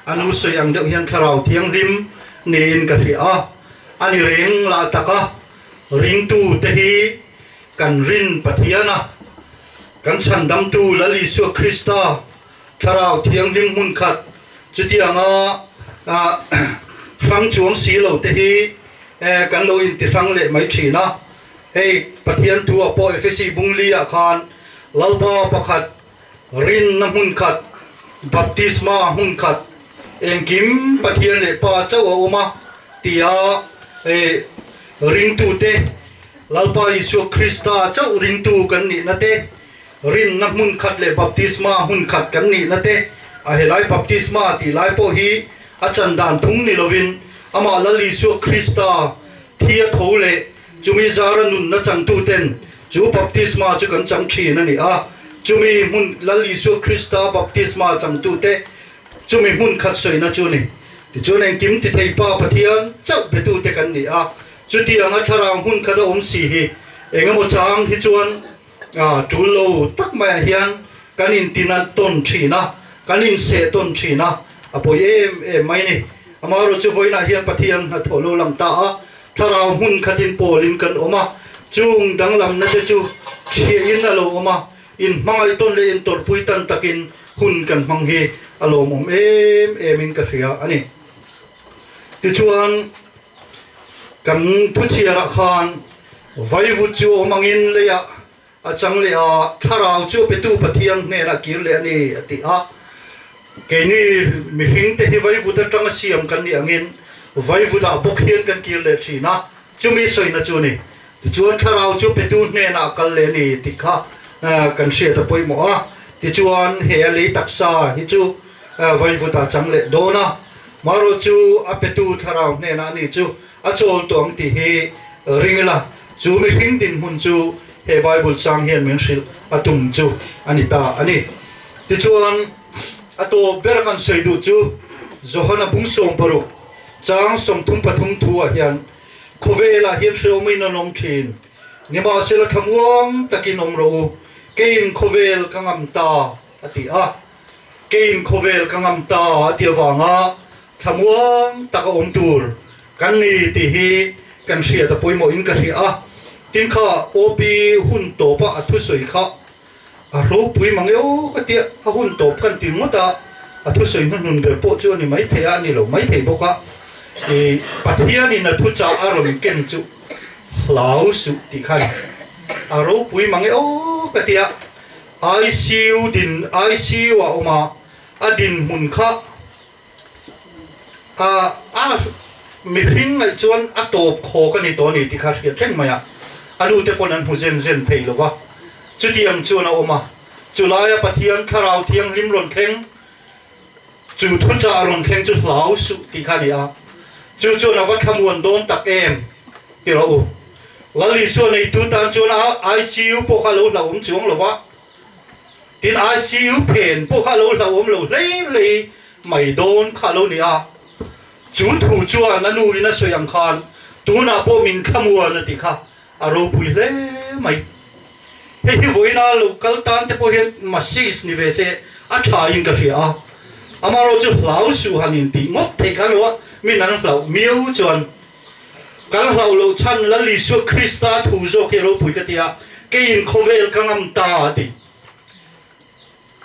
a nu sawi ang deuh hian thlarau thianghlim niin ka hria a. A ni reng lah taka ringtu te hi Kan rin Pathiana, kan Chhandamtu Lal Isua Krista Thlarau Thianghlim hmun khat chutianga hrang chuang si lo te hi kan lo intihrang leh mai thin a. Hei Pathian thu ah pawh Efesi bungli ah khan Lalpa pakhat rinna hmun khat, baptisma hmun khat, engkim Pathian leh Pa chauh a awm a tia ringtute Lalpa Isua Krista chauh ringtu kan nihna te, rinna hmun khat leh baptisma hmun khat kan nihna te, a helai baptisma tih lai pawh hi a chan dan phung ni lovin amah Lal Isua Krista thi a tho leh Chumi zara nunna changtuten chu baptisma chu kan chang thin a ni a. Chumi hmun Lal Isua Krista baptisma changtute chumi hmun khat sawina chu a ni. Tichuan engkim ti thei Pa Pathian chauh betute kan ni a. Chutianga thlarau hmun khat a awm si hi engemaw chang hi chuan tul lo tak maiah hian kan intinat tawn thin a, kan inseh tawn thin a, a pawi em em mai a ni. Amaherawhchu vawiinah hian Pathian hnathawh lo lang ta a, Thlarau hmun khatin pawlin kan awm a, chung danglamna te chu thiahin a lo awm a, inhmangaih tawn leh intawrhpui tan takin hun kan hmang hi a lawmawm em emin ka hria a ni. Tichuan, kan thuchhiarah khan vaivut chu awm angin leiah A chang leh a, Thlarau chu petu Pathian hnenah kir leh a ni, a ti a. Keini mihringte hi vaivut atanga siam kan nih angin vaivudah bawk hian kan kir leh thin a, chumi sawina chu a ni. Tichuan Thlarau chu petu hnenah kal leh a ni tih kha kan hriat a pawimawh a. Tichuan he a lei taksa hi chu vaivudah chang leh dawn a, marawh chu a petu Thlarau hnenah a ni chu a chawl tawh ang tih hi ring ila. Chu mihring dinhmun chu he Bible chang hian min hrilh a tum chu a ni ta a ni. Tichuan, a tawp ber a kan sawi duh chu Johana bung 60 chang 33 thu ah hian, Khawvelah hian hreawmin an awm thin, nimahsela thlamuang takin awm rawh u, keiin khawvel ka ngam ta, a ti a. Keiin khawvel ka ngam ta a ti avanga thlamuang taka awm tur kan ni tih hi kan hriat a pawimawhin ka hria a. Tin kha OP hun tawpa a thusawi kha a ropui mang eo ka tia, a hun tawp kan ti ngawt a, a thusawi hnuhnun ber pawh chu a ni maithei a, a ni lo maithei bawk a. I Pathianin a thuchah a rawn ken chu hlau suh tih khan a ropui mang e aw ka ti a, ICU din ICU ah awm a, a dinhmun kha a a mihring ngaih chuan a tawp khawk a ni tawh a ni tih kha a hriat reng mai a, a nu te pawn an hmu zen zen thei lo va, chutiang chuan a awm a, chulaia Pathian thlarau thianghlim rawn thleng. Chu thuchah a rawn thleng chu hlau suh tih kha a ni a, chu chuan a va thlamuan dawn tak em ti rawh u. Lal Isua neitu tan chuan a ICU pawh kha a lo hlauhawm chuang lo va, tin ICU phen pawh kha a lo hlauhawm lo hlei hlei mai dawn kha a lo ni a. Chu thu chuan a nu in a sawi ang khan tunah pawh min thlamuan a ti kha a ropui hle mai. Hei hi vawiina lo kal tan te pawh hian masis ni ve se a tha in ka hria a, amaherawhchu hlau suh han in tih ngawt theih kha lo a, min an hlauh miau chuan kan hlauh loh chhan Lal Isua Krista thu zawk hi a ropui ka ti a, keiin khawvel ka ngam ta a ti.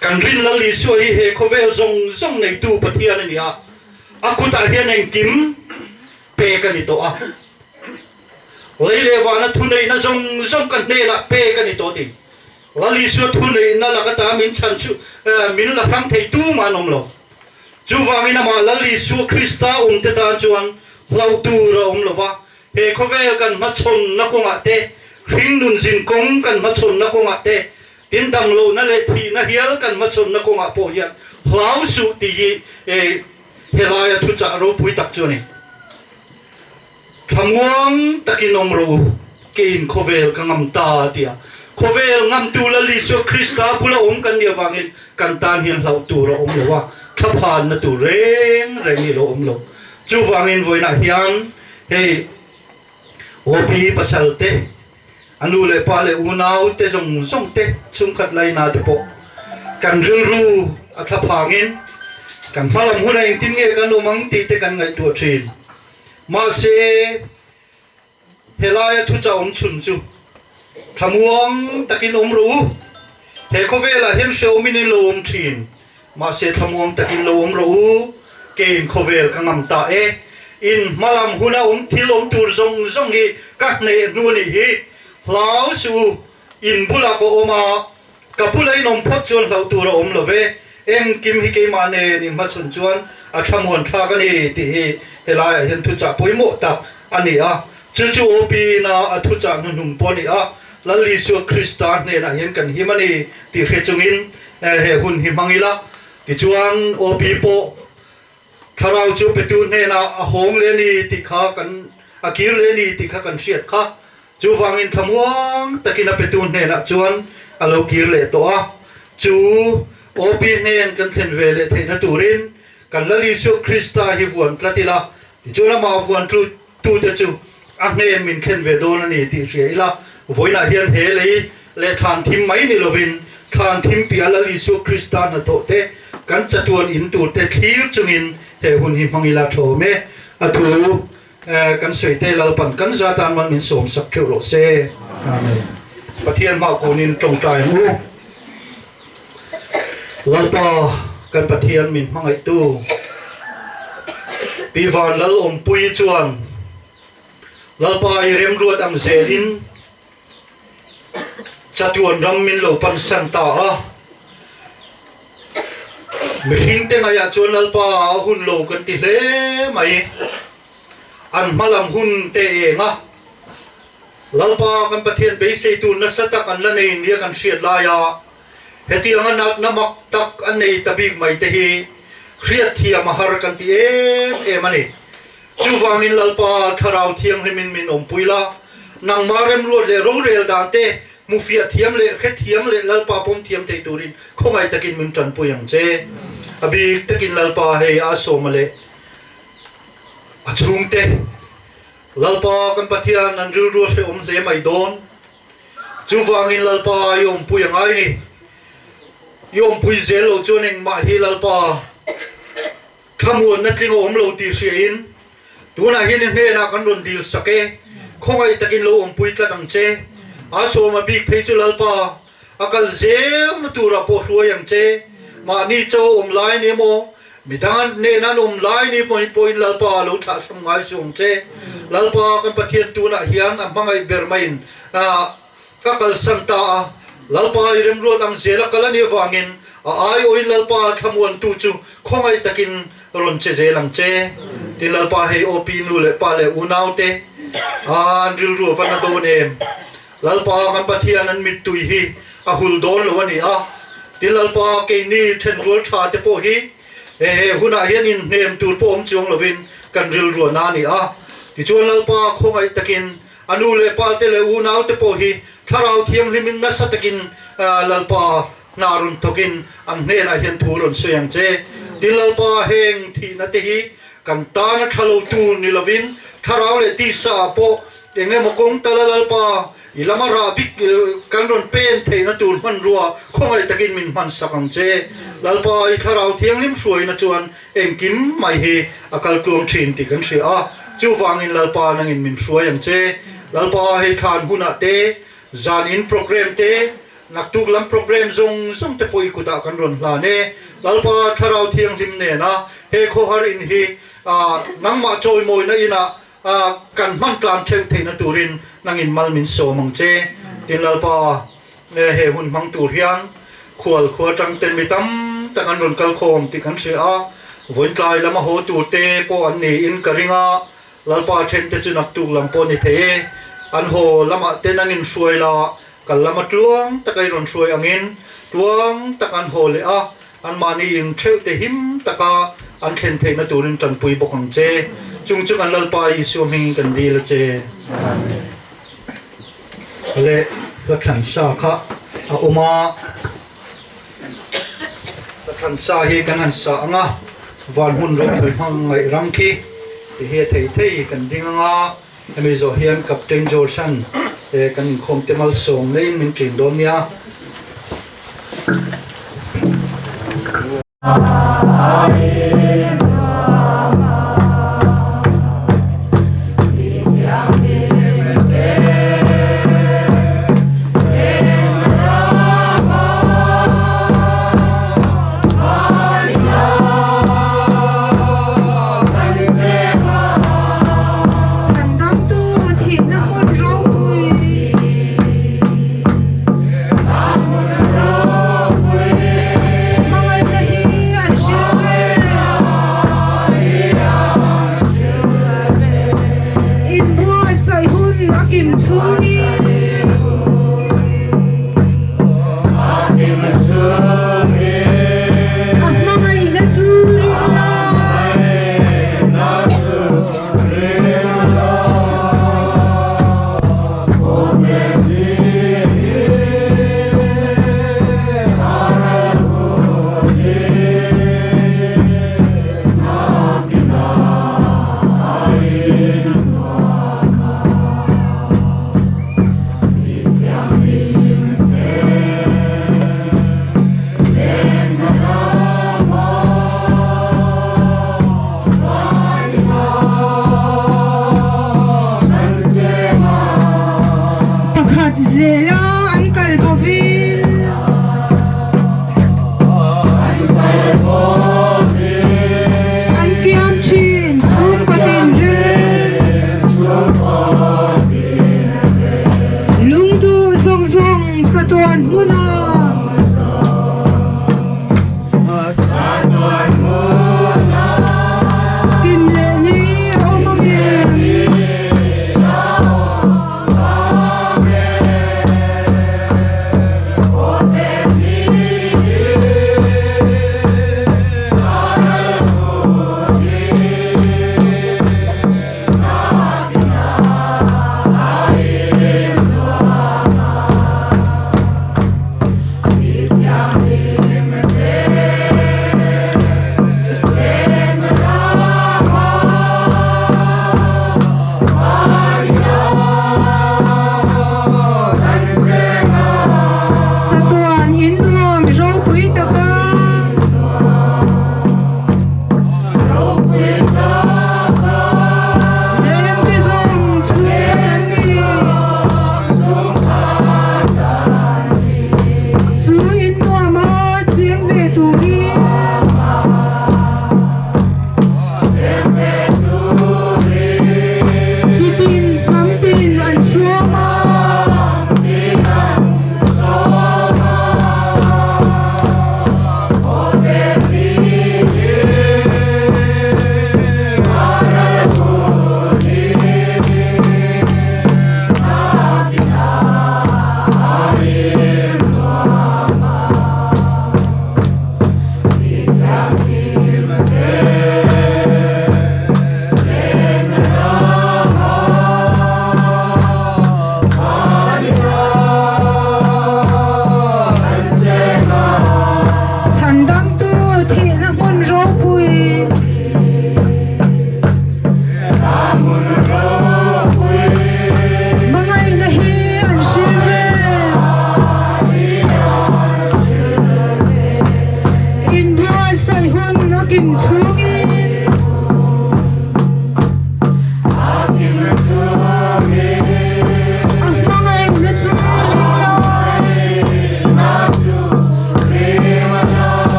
Kan rin Lal Isua hi he khawvel zawng zawng neitu Pathian a ni a, a kutah hian engkim pek a ni tawh a. Lei leh vana thuneihna zawng zawng ka hnenah pek a ni tawh tih Lal Isua thuneihna lak ata min chhan chu min la hrang thei tumah an awm lo. Chuvangin amah Lal Isua Krista awmte tan chuan hlauh tur a awm lo va, he khawvel kan hmachhawnna kawngah te, hringnun zin kawng kan hmachhawnna kawngah te, Tin damlohna leh thihna hial kan hmachhawnna kawngah pawh hian hlau suh tih hi helaia thuchah ropui tak chu a ni. Thlamuang takin awm rawh u, keiin khawvel ka ngam ta a ti a. Khawvel ngamtu Lal Isua Krista bula awm kan nih avangin kan tan hian hlauh tur a awm lo a, thlaphanna tur reng reng hi a lo awm lo. Chuvangin vawiinah hian hei OP pasal te, A nu leh pa leh unau te zawng zawng te, chhungkhat laina te pawh kan rilru a thla phangin kan hmalam hunah engtin nge kan awm ang tih te kan ngaihtuah thin. Mahse, helaia thuchah awm chhun chu thlamuang takin awm rawh u. He khawvelah hian hrehawmin in lo awm thin. Mahse thlamuang takin lo awm rawh u, keiin khawvel ka ngam ta e. In hmalam huna awm thil awm tur zawng zawng hi ka hneh hnu a nih hi. Hlau suh u, in bulah ka awm a, ka bula in awm phawt chuan hlauh tur a awm lo ve. Engkim hi keimah nen in hmachhawn chuan a thlamuan thlak a ni tih hi helaiah hian thuchah pawimawh tak a ni a. Chu chu OP ina a thuchah hnuhnung pawh a ni a, Lal Isua Krista hnenah hian kan him a ni tih hre chungin He hun hi hmang ila, tichuan OP pawh thlarau chu petu hnenah a hawng leh a ni tih kha kan a kir leh a ni tih kha kan hriat kha. Chuvangin thlamuang takin a petu hnenah chuan a lo kir leh tawh a. Chu OP hnen kan thlen ve leh theihna turin kan Lal Isua Krista hi vuan tlat ila, tichuan amah vuan tlut tute chu a hnen min thlen ve dawn a ni tih hria ila, vawiinah hian he lei leh thlan thim mai ni lovin thlan thim piah Lal Isua Krista hnathawh te, kan chatuan in tur te thlir chungin he hun hi hmang ila thawm e. A thu kan sawi te Lalpan kan za tan man min sawm sak theuh rawh se. Amen. Pathian hma kunin tawngtai ang u. Lalpa kan Pathian min hmangaihtu Pi Van Lalawmpuii chuan Lalpa i remruat ang zelin chatuan ram min lo pansan ta a. Mihring te ngaihah chuan Lalpa a hun lo kan ti hle mai. An hmalam hun te eng a. Lalpa kan Pathian beisei tur nasa tak an la nei nia kan hriat laia hetianga natna mak tak an nei ta bik mai te hi hriatthiam a har kan ti em em a ni. Chuvangin Lalpa Thlarau Thianghlimin min awmpui la, nangmah remruat leh rorel dan te hmufiah thiam leh hrethiam leh Lalpa pawm thiam thei turin khawngaih takin min tanpui ang che. A bik takin Lalpa hei a sawma leh a chhungte Lalpa kan Pathian an rilru a hrehawm hle mai dawn. Chuvangin Lalpa i awmpui a ngai ni. I awmpui zel lo chuan engmah hi Lalpa thlamuanna tling a awm lo tih hriain tunah hian i hnenah kan rawn dil sak e. Khawngaih takin lo awmpui tlat ang che. A sawm a bik phei chu Lalpa a kal zelna turah pawh hruai ang che. Mahni chaw awm lai ni emaw? Midang nen an awm lai ni pawhin pawhin Lalpa lo thlah hram ngai suh ang che. Lalpa kan Pathian tunah hian a hmangaih ber maiin ka kalsan ta a. Lalpa i remruat ang zel a kal a nih avangin a aiawhin Lalpa thlamuantu chu khawngaih takin rawn che zel ang che. Tin Lalpa hei aw pi nu leh pa leh unaute an rilru a va na dawn em. Lalpa kan Pathian an mittui hi a hul dawn lo a ni a, tin Lalpa keini thenrual tha te pawh hi he hunah hian inhnem tur pawh awm chuang lovin kan rilruahna a ni a. Tichuan Lalpa khawngaih takin a nu leh pa te leh unau te pawh hi Thlarau Thianghlimin nasa takin Lalpa hna rawn thawkin an hnenah hian thu rawn sawi ang che. Tin Lalpa heng thihna te hi kan tana tha lo tur ni lovin Thlarau leh tisa ah pawh Eng emaw kawng tala Lalpa, i lama rah bik kan rawn pen theihna tur hmanrua khawngaih takin min hman sak ang che. Lalpa, i Thlarau Thianghlim hruaina chuan engkim mai hi a kal tluang thin tih kan hria a, chuvangin Lalpa nangin min hruai ang che. Lalpa, hei thlan hunah te, zan in program te, naktuk lam program zawng zawng te pawh i kutah kan rawn hlan e. Lalpa, Thlarau Thianghlim nena he khawhar in hi nangmah chawimawina inah A kan hman tlan theuh theihna turin nangin mal min sawm ang che. Tin Lalpa, he hun hmang tur hian khual khua atang ten mi tam tak an rawn kal khawm tih kan hria a, vawiintlai lama haw tur te pawh an niin ka ring a, Lalpa then te chu naktuk lam pawh ni thei e. An haw lamah te nangin hruai la, kal lama tluang taka i rawn hruai angin tluang tak an haw leh a, Anmahni in theuh te him taka an thlen theihna turin tanpui bawk ang che. Chung chu kan Lalpa Isua hmingin kan dil a che. Amen. Le hla thlan sa kha a awm a, hla thlan sa hi kan han sa ang a, van hmun ropui hmang ngaih ram khi ti hi a thei thei kan ding ang a, hemi zawh hian Captain George-a'n kan inkhawm te malsawm neiin min ṭin dawn nia. Chhandamtu thihna hmun ropui. Hmangaihna hi an hrilh ve. Inbuatsaih hun a kim chhungin. A hmangaihna chu rinna. Pakhat zela an kal bovin. An kiam thin chhungkaw tinreng. Lungduh zawng zawng chatuan hmunah. Tin leh ni a awm ang em?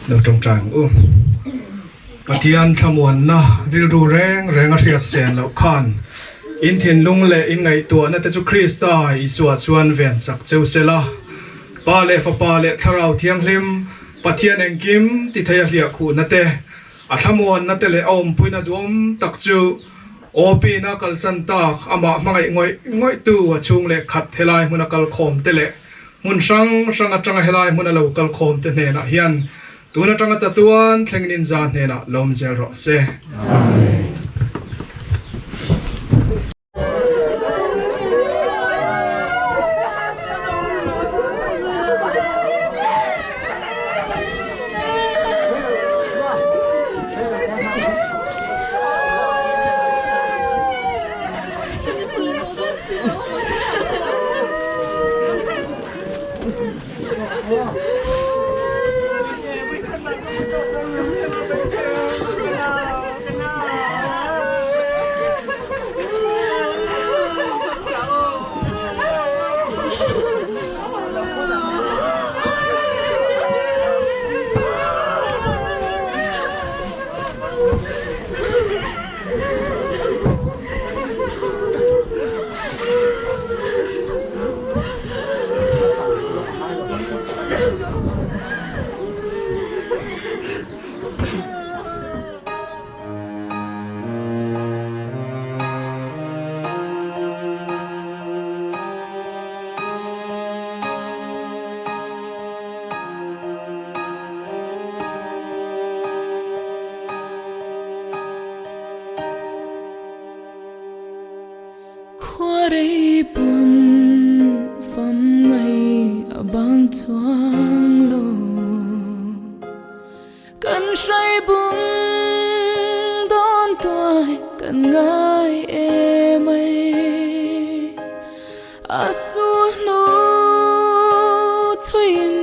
Lo tawngtai ang u. Pathian thlamuanna rilru reng reng a hriat sen loh khan in thinlung leh in ngaihtuahna te chu Krista Isua chuan ven sak cheu se la. Pa leh Fapa leh Thlarau Thianghlim, Pathian engkim ti thei a hliah khuhna te, a thlamuanna te leh a awmpuina duhawm tak chu Awpina kalsan tak amah hmangaih ngawih ngawihtu a chhung leh khat helai hmuna kalkhawm te leh Hmun hrang hrang atanga helai hmuna lo kal khawm te hnenah hian tun atanga chatuan thlengin inza hnenah lawm zel rawh se. Amen. Khuarei pawn fam ngai a bang chuang lo. Kan hrai bung dawn tuai kan ngai em ai. A sulhnu thuiin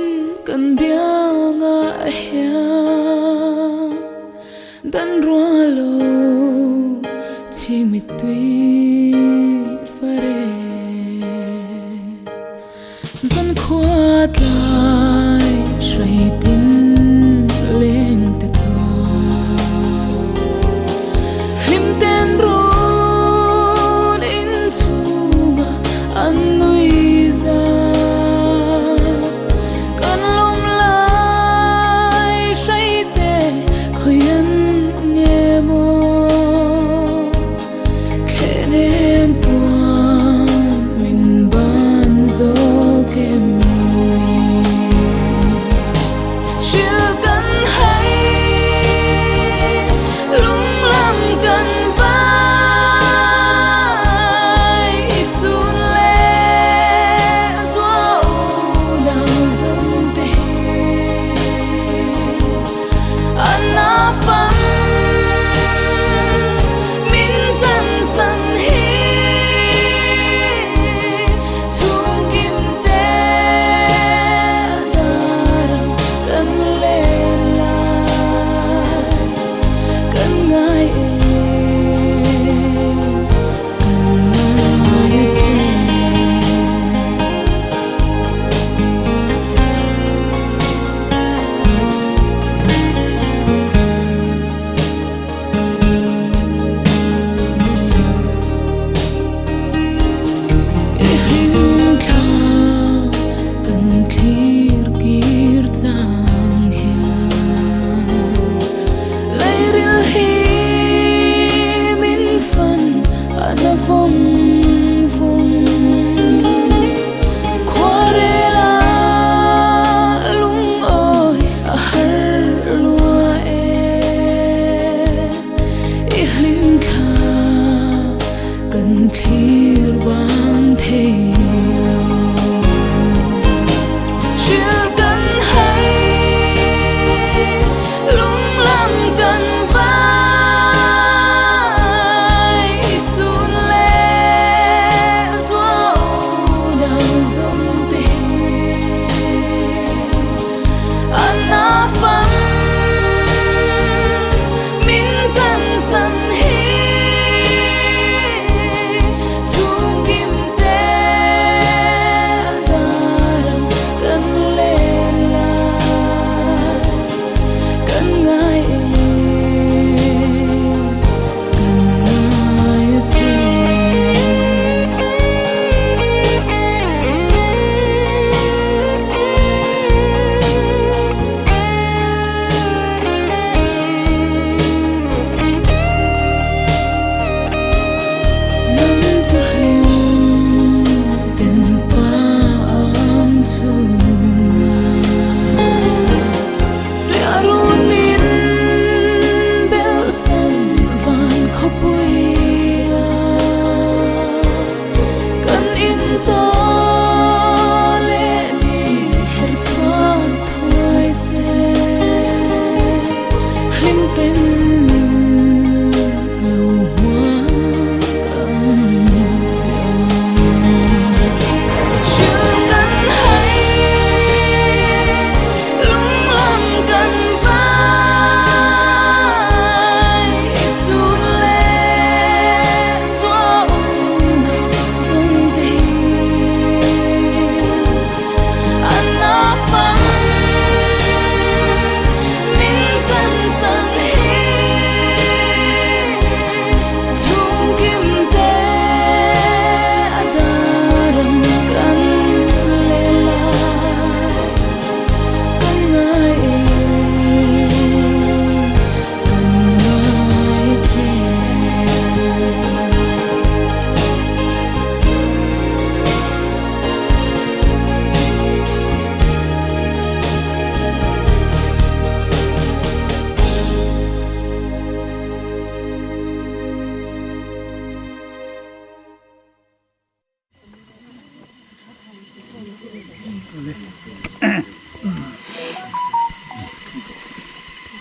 kan biangah hian Dan rual lo chhing mittui fare. Zan khua tlai hrai tin leng te chuan hlim ten run in chhunga an nui za. Kan lawm lai hrai te khawi an nge maw?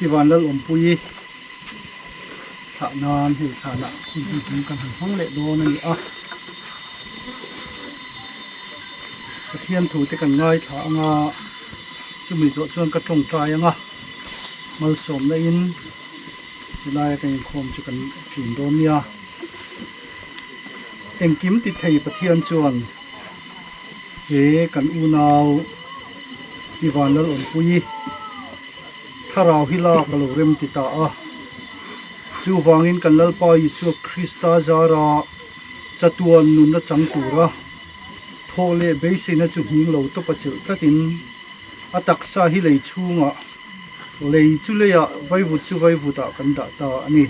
Ivan Lalawmpuii thlah nan hei thlanah hun hnuhnung kan han hmang leh dawn a ni a. Pathian thu te kan ngaithla ang a, chumi zawh chuan ka tawngtai ang a, malsawmna in helaia kan inkhawm chu kan tlin dawn nia. Engkim ti thei Pathian chuan he kan unau Ivan Lalawmpuii thlarau hi lak a lo rem ti ta a. Chuvangin kan Lalpa Isua Krista zara chatuan nunna chang tura thawh leh beiseina chu hming lo tawp a chelh tlatin a taksa hi lei chhungah lei chu leiah vaivut chu vaivutah kan dah ta a ni.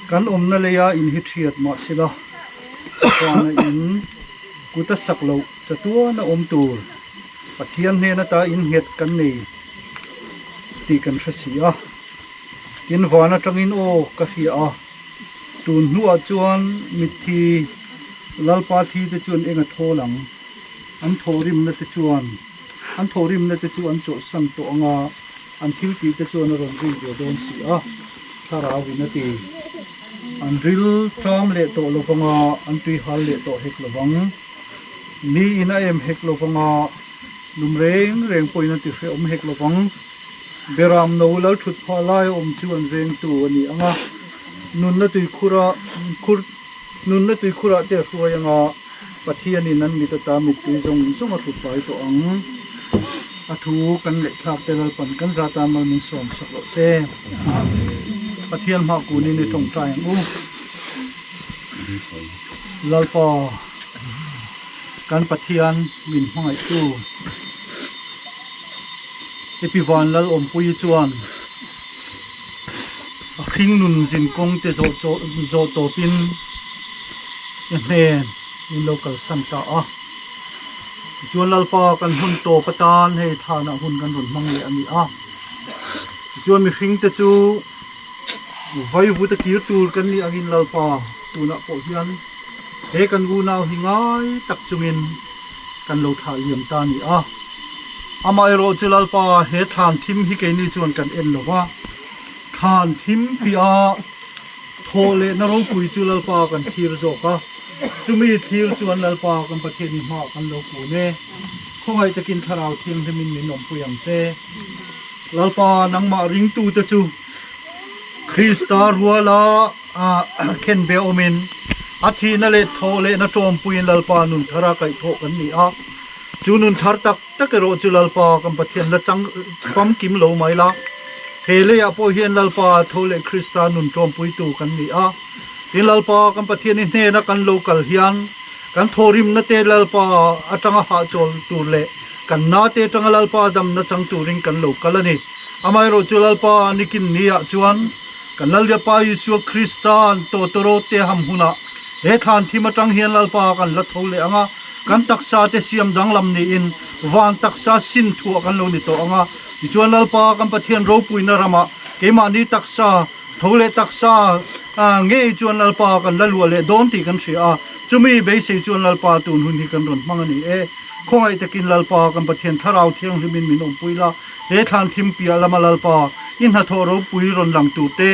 Kan awmna leia in hi thiat mahsela vana in kut a sak loh chatuan a awm tur Pathian hnen ata in nghet kan nei tih kan hre si a. Tin van atangin aw ka hria a, tun hnuah chuan mitthi Lalpa thi te chuan eng a thawl ang? An thawhrimna te chuan an thawhrimna te chu an chawlhsan tawh ang a, an thil tih te chuan a rawn zui ve dawn si a, thlarau in a ti. An ril ṭam leh tawh lo vang a, an tui hal leh tawh hek lo vang. Ni in a em hek lo vang a, lum reng reng pawhin a ti hrehawm hek lo vang. Beram no lal thut phah lai a awm chu an vengtu a ni ang a, nunna tuikhura khur nunna tuikhurah te a hruai ang a, Pathianin an mit ata mittui zawng zawng a tlufai tawh ang. A thu kan ngaihthlak te Lalpan kan zat a mal min sawm sak loh se. Pathian hma kunin i tawngtai ang u. Lalpa kan Pathian min hmangaihtu Epi Van Lalawmpuii chuan a hring nun zin kawng te zawh zawh tawpin i hnen min lo kalsan ta a. Tichuan Lalpa kan hun tawp atan hei thlanah hun kan rawn hmang leh a ni a. Tichuan mihring te chu Vaivut a kir tur kan nih angin Lalpa tunah pawh hian he kan unau hi ngai tak chungin kan lo thlah liam ta a ni a. Amaherawh chu Lalpa he thlan thim hi keini chuan kan en lo va, thlan thim piah thawh lehna ropui chu Lalpa kan thlir zawk a, chumi thlir chuan Lalpa kan Pathian i hmaah kan lo kun e. Khawngaih takin Thlarau Thianghlimin min awmpui ang che. Lalpa nangmah ringtute chu Krista ruala khenbe awmin a thihna leh thawh lehna tawmpuiin Lalpa nun thara kaihthawh kan ni a. Chu nun thar tak tak erawh chu Lalpa kan Pathian la chang famkim lo mai la. He leiah pawh hian Lalpa tho leh Krista nun tawmpuitu kan ni a. Tin Lalpa kan Pathian i hnena kan lo kal hian kan thawhrimna te Lalpa atanga hahchawl tur leh Kan nate atanga Lalpa damna chang turin kan lo kal a ni. Amaherawh chu Lalpa nikin niah chuan kan Lalriapa Isua Krista'n tawtawrawte ham hunah he thlan thim atang hian Lalpa kan la tho leh ang a, kan taksa te siam danglam niin van taksa sin thuah kan lo ni tawh ang a. Tichuan Lalpa kan Pathian ropuina ramah keimahni taksa tho leh taksa ngei chuan Lalpa kan la luah leh dawn tih kan hria a, chumi beisei chuan Lalpa tun hun hi kan rawn hmang a ni e. Khawngaih takin Lalpa kan Pathian Thlarau Thianghlimin min awmpui la, he thlan thim piah lama Lalpa i hnathawh ropui rawn lang tur te,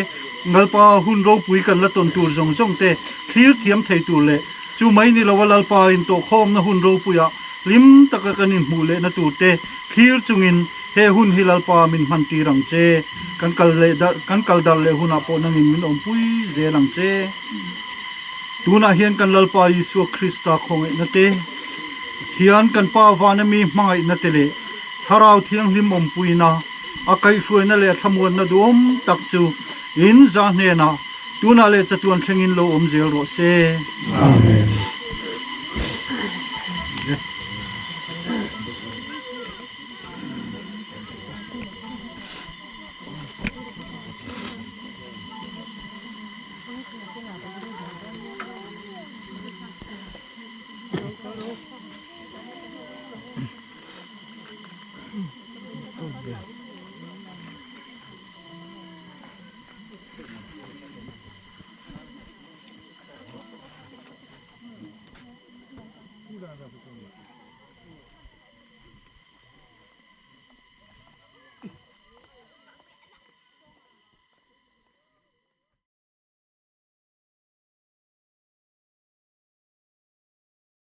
Lalpa hun ropui kan la tawn tur zawng zawng te thlir thiam thei tur leh chu mai ni loa Lalpa intawhkhawmna hun ropuiah hlim taka kan inhmuh lehna tur te thlir chungin he hun hi Lalpa min hman tir ang che. Kan kal leh dar kan kal dar leh hunah pawh nangin min awmpui zel ang che. Tunah hian kan Lalpa Isua Krista khawngaihna te, Pathian kan Pa vana mi hmangaihna te leh Thlarau Thianghlim awmpuina, a kaihhruaina leh a thlamuanna duhawm tak chu in za hnenah tunah leh chatuan thlengin lo awm zel rawh se. Amen.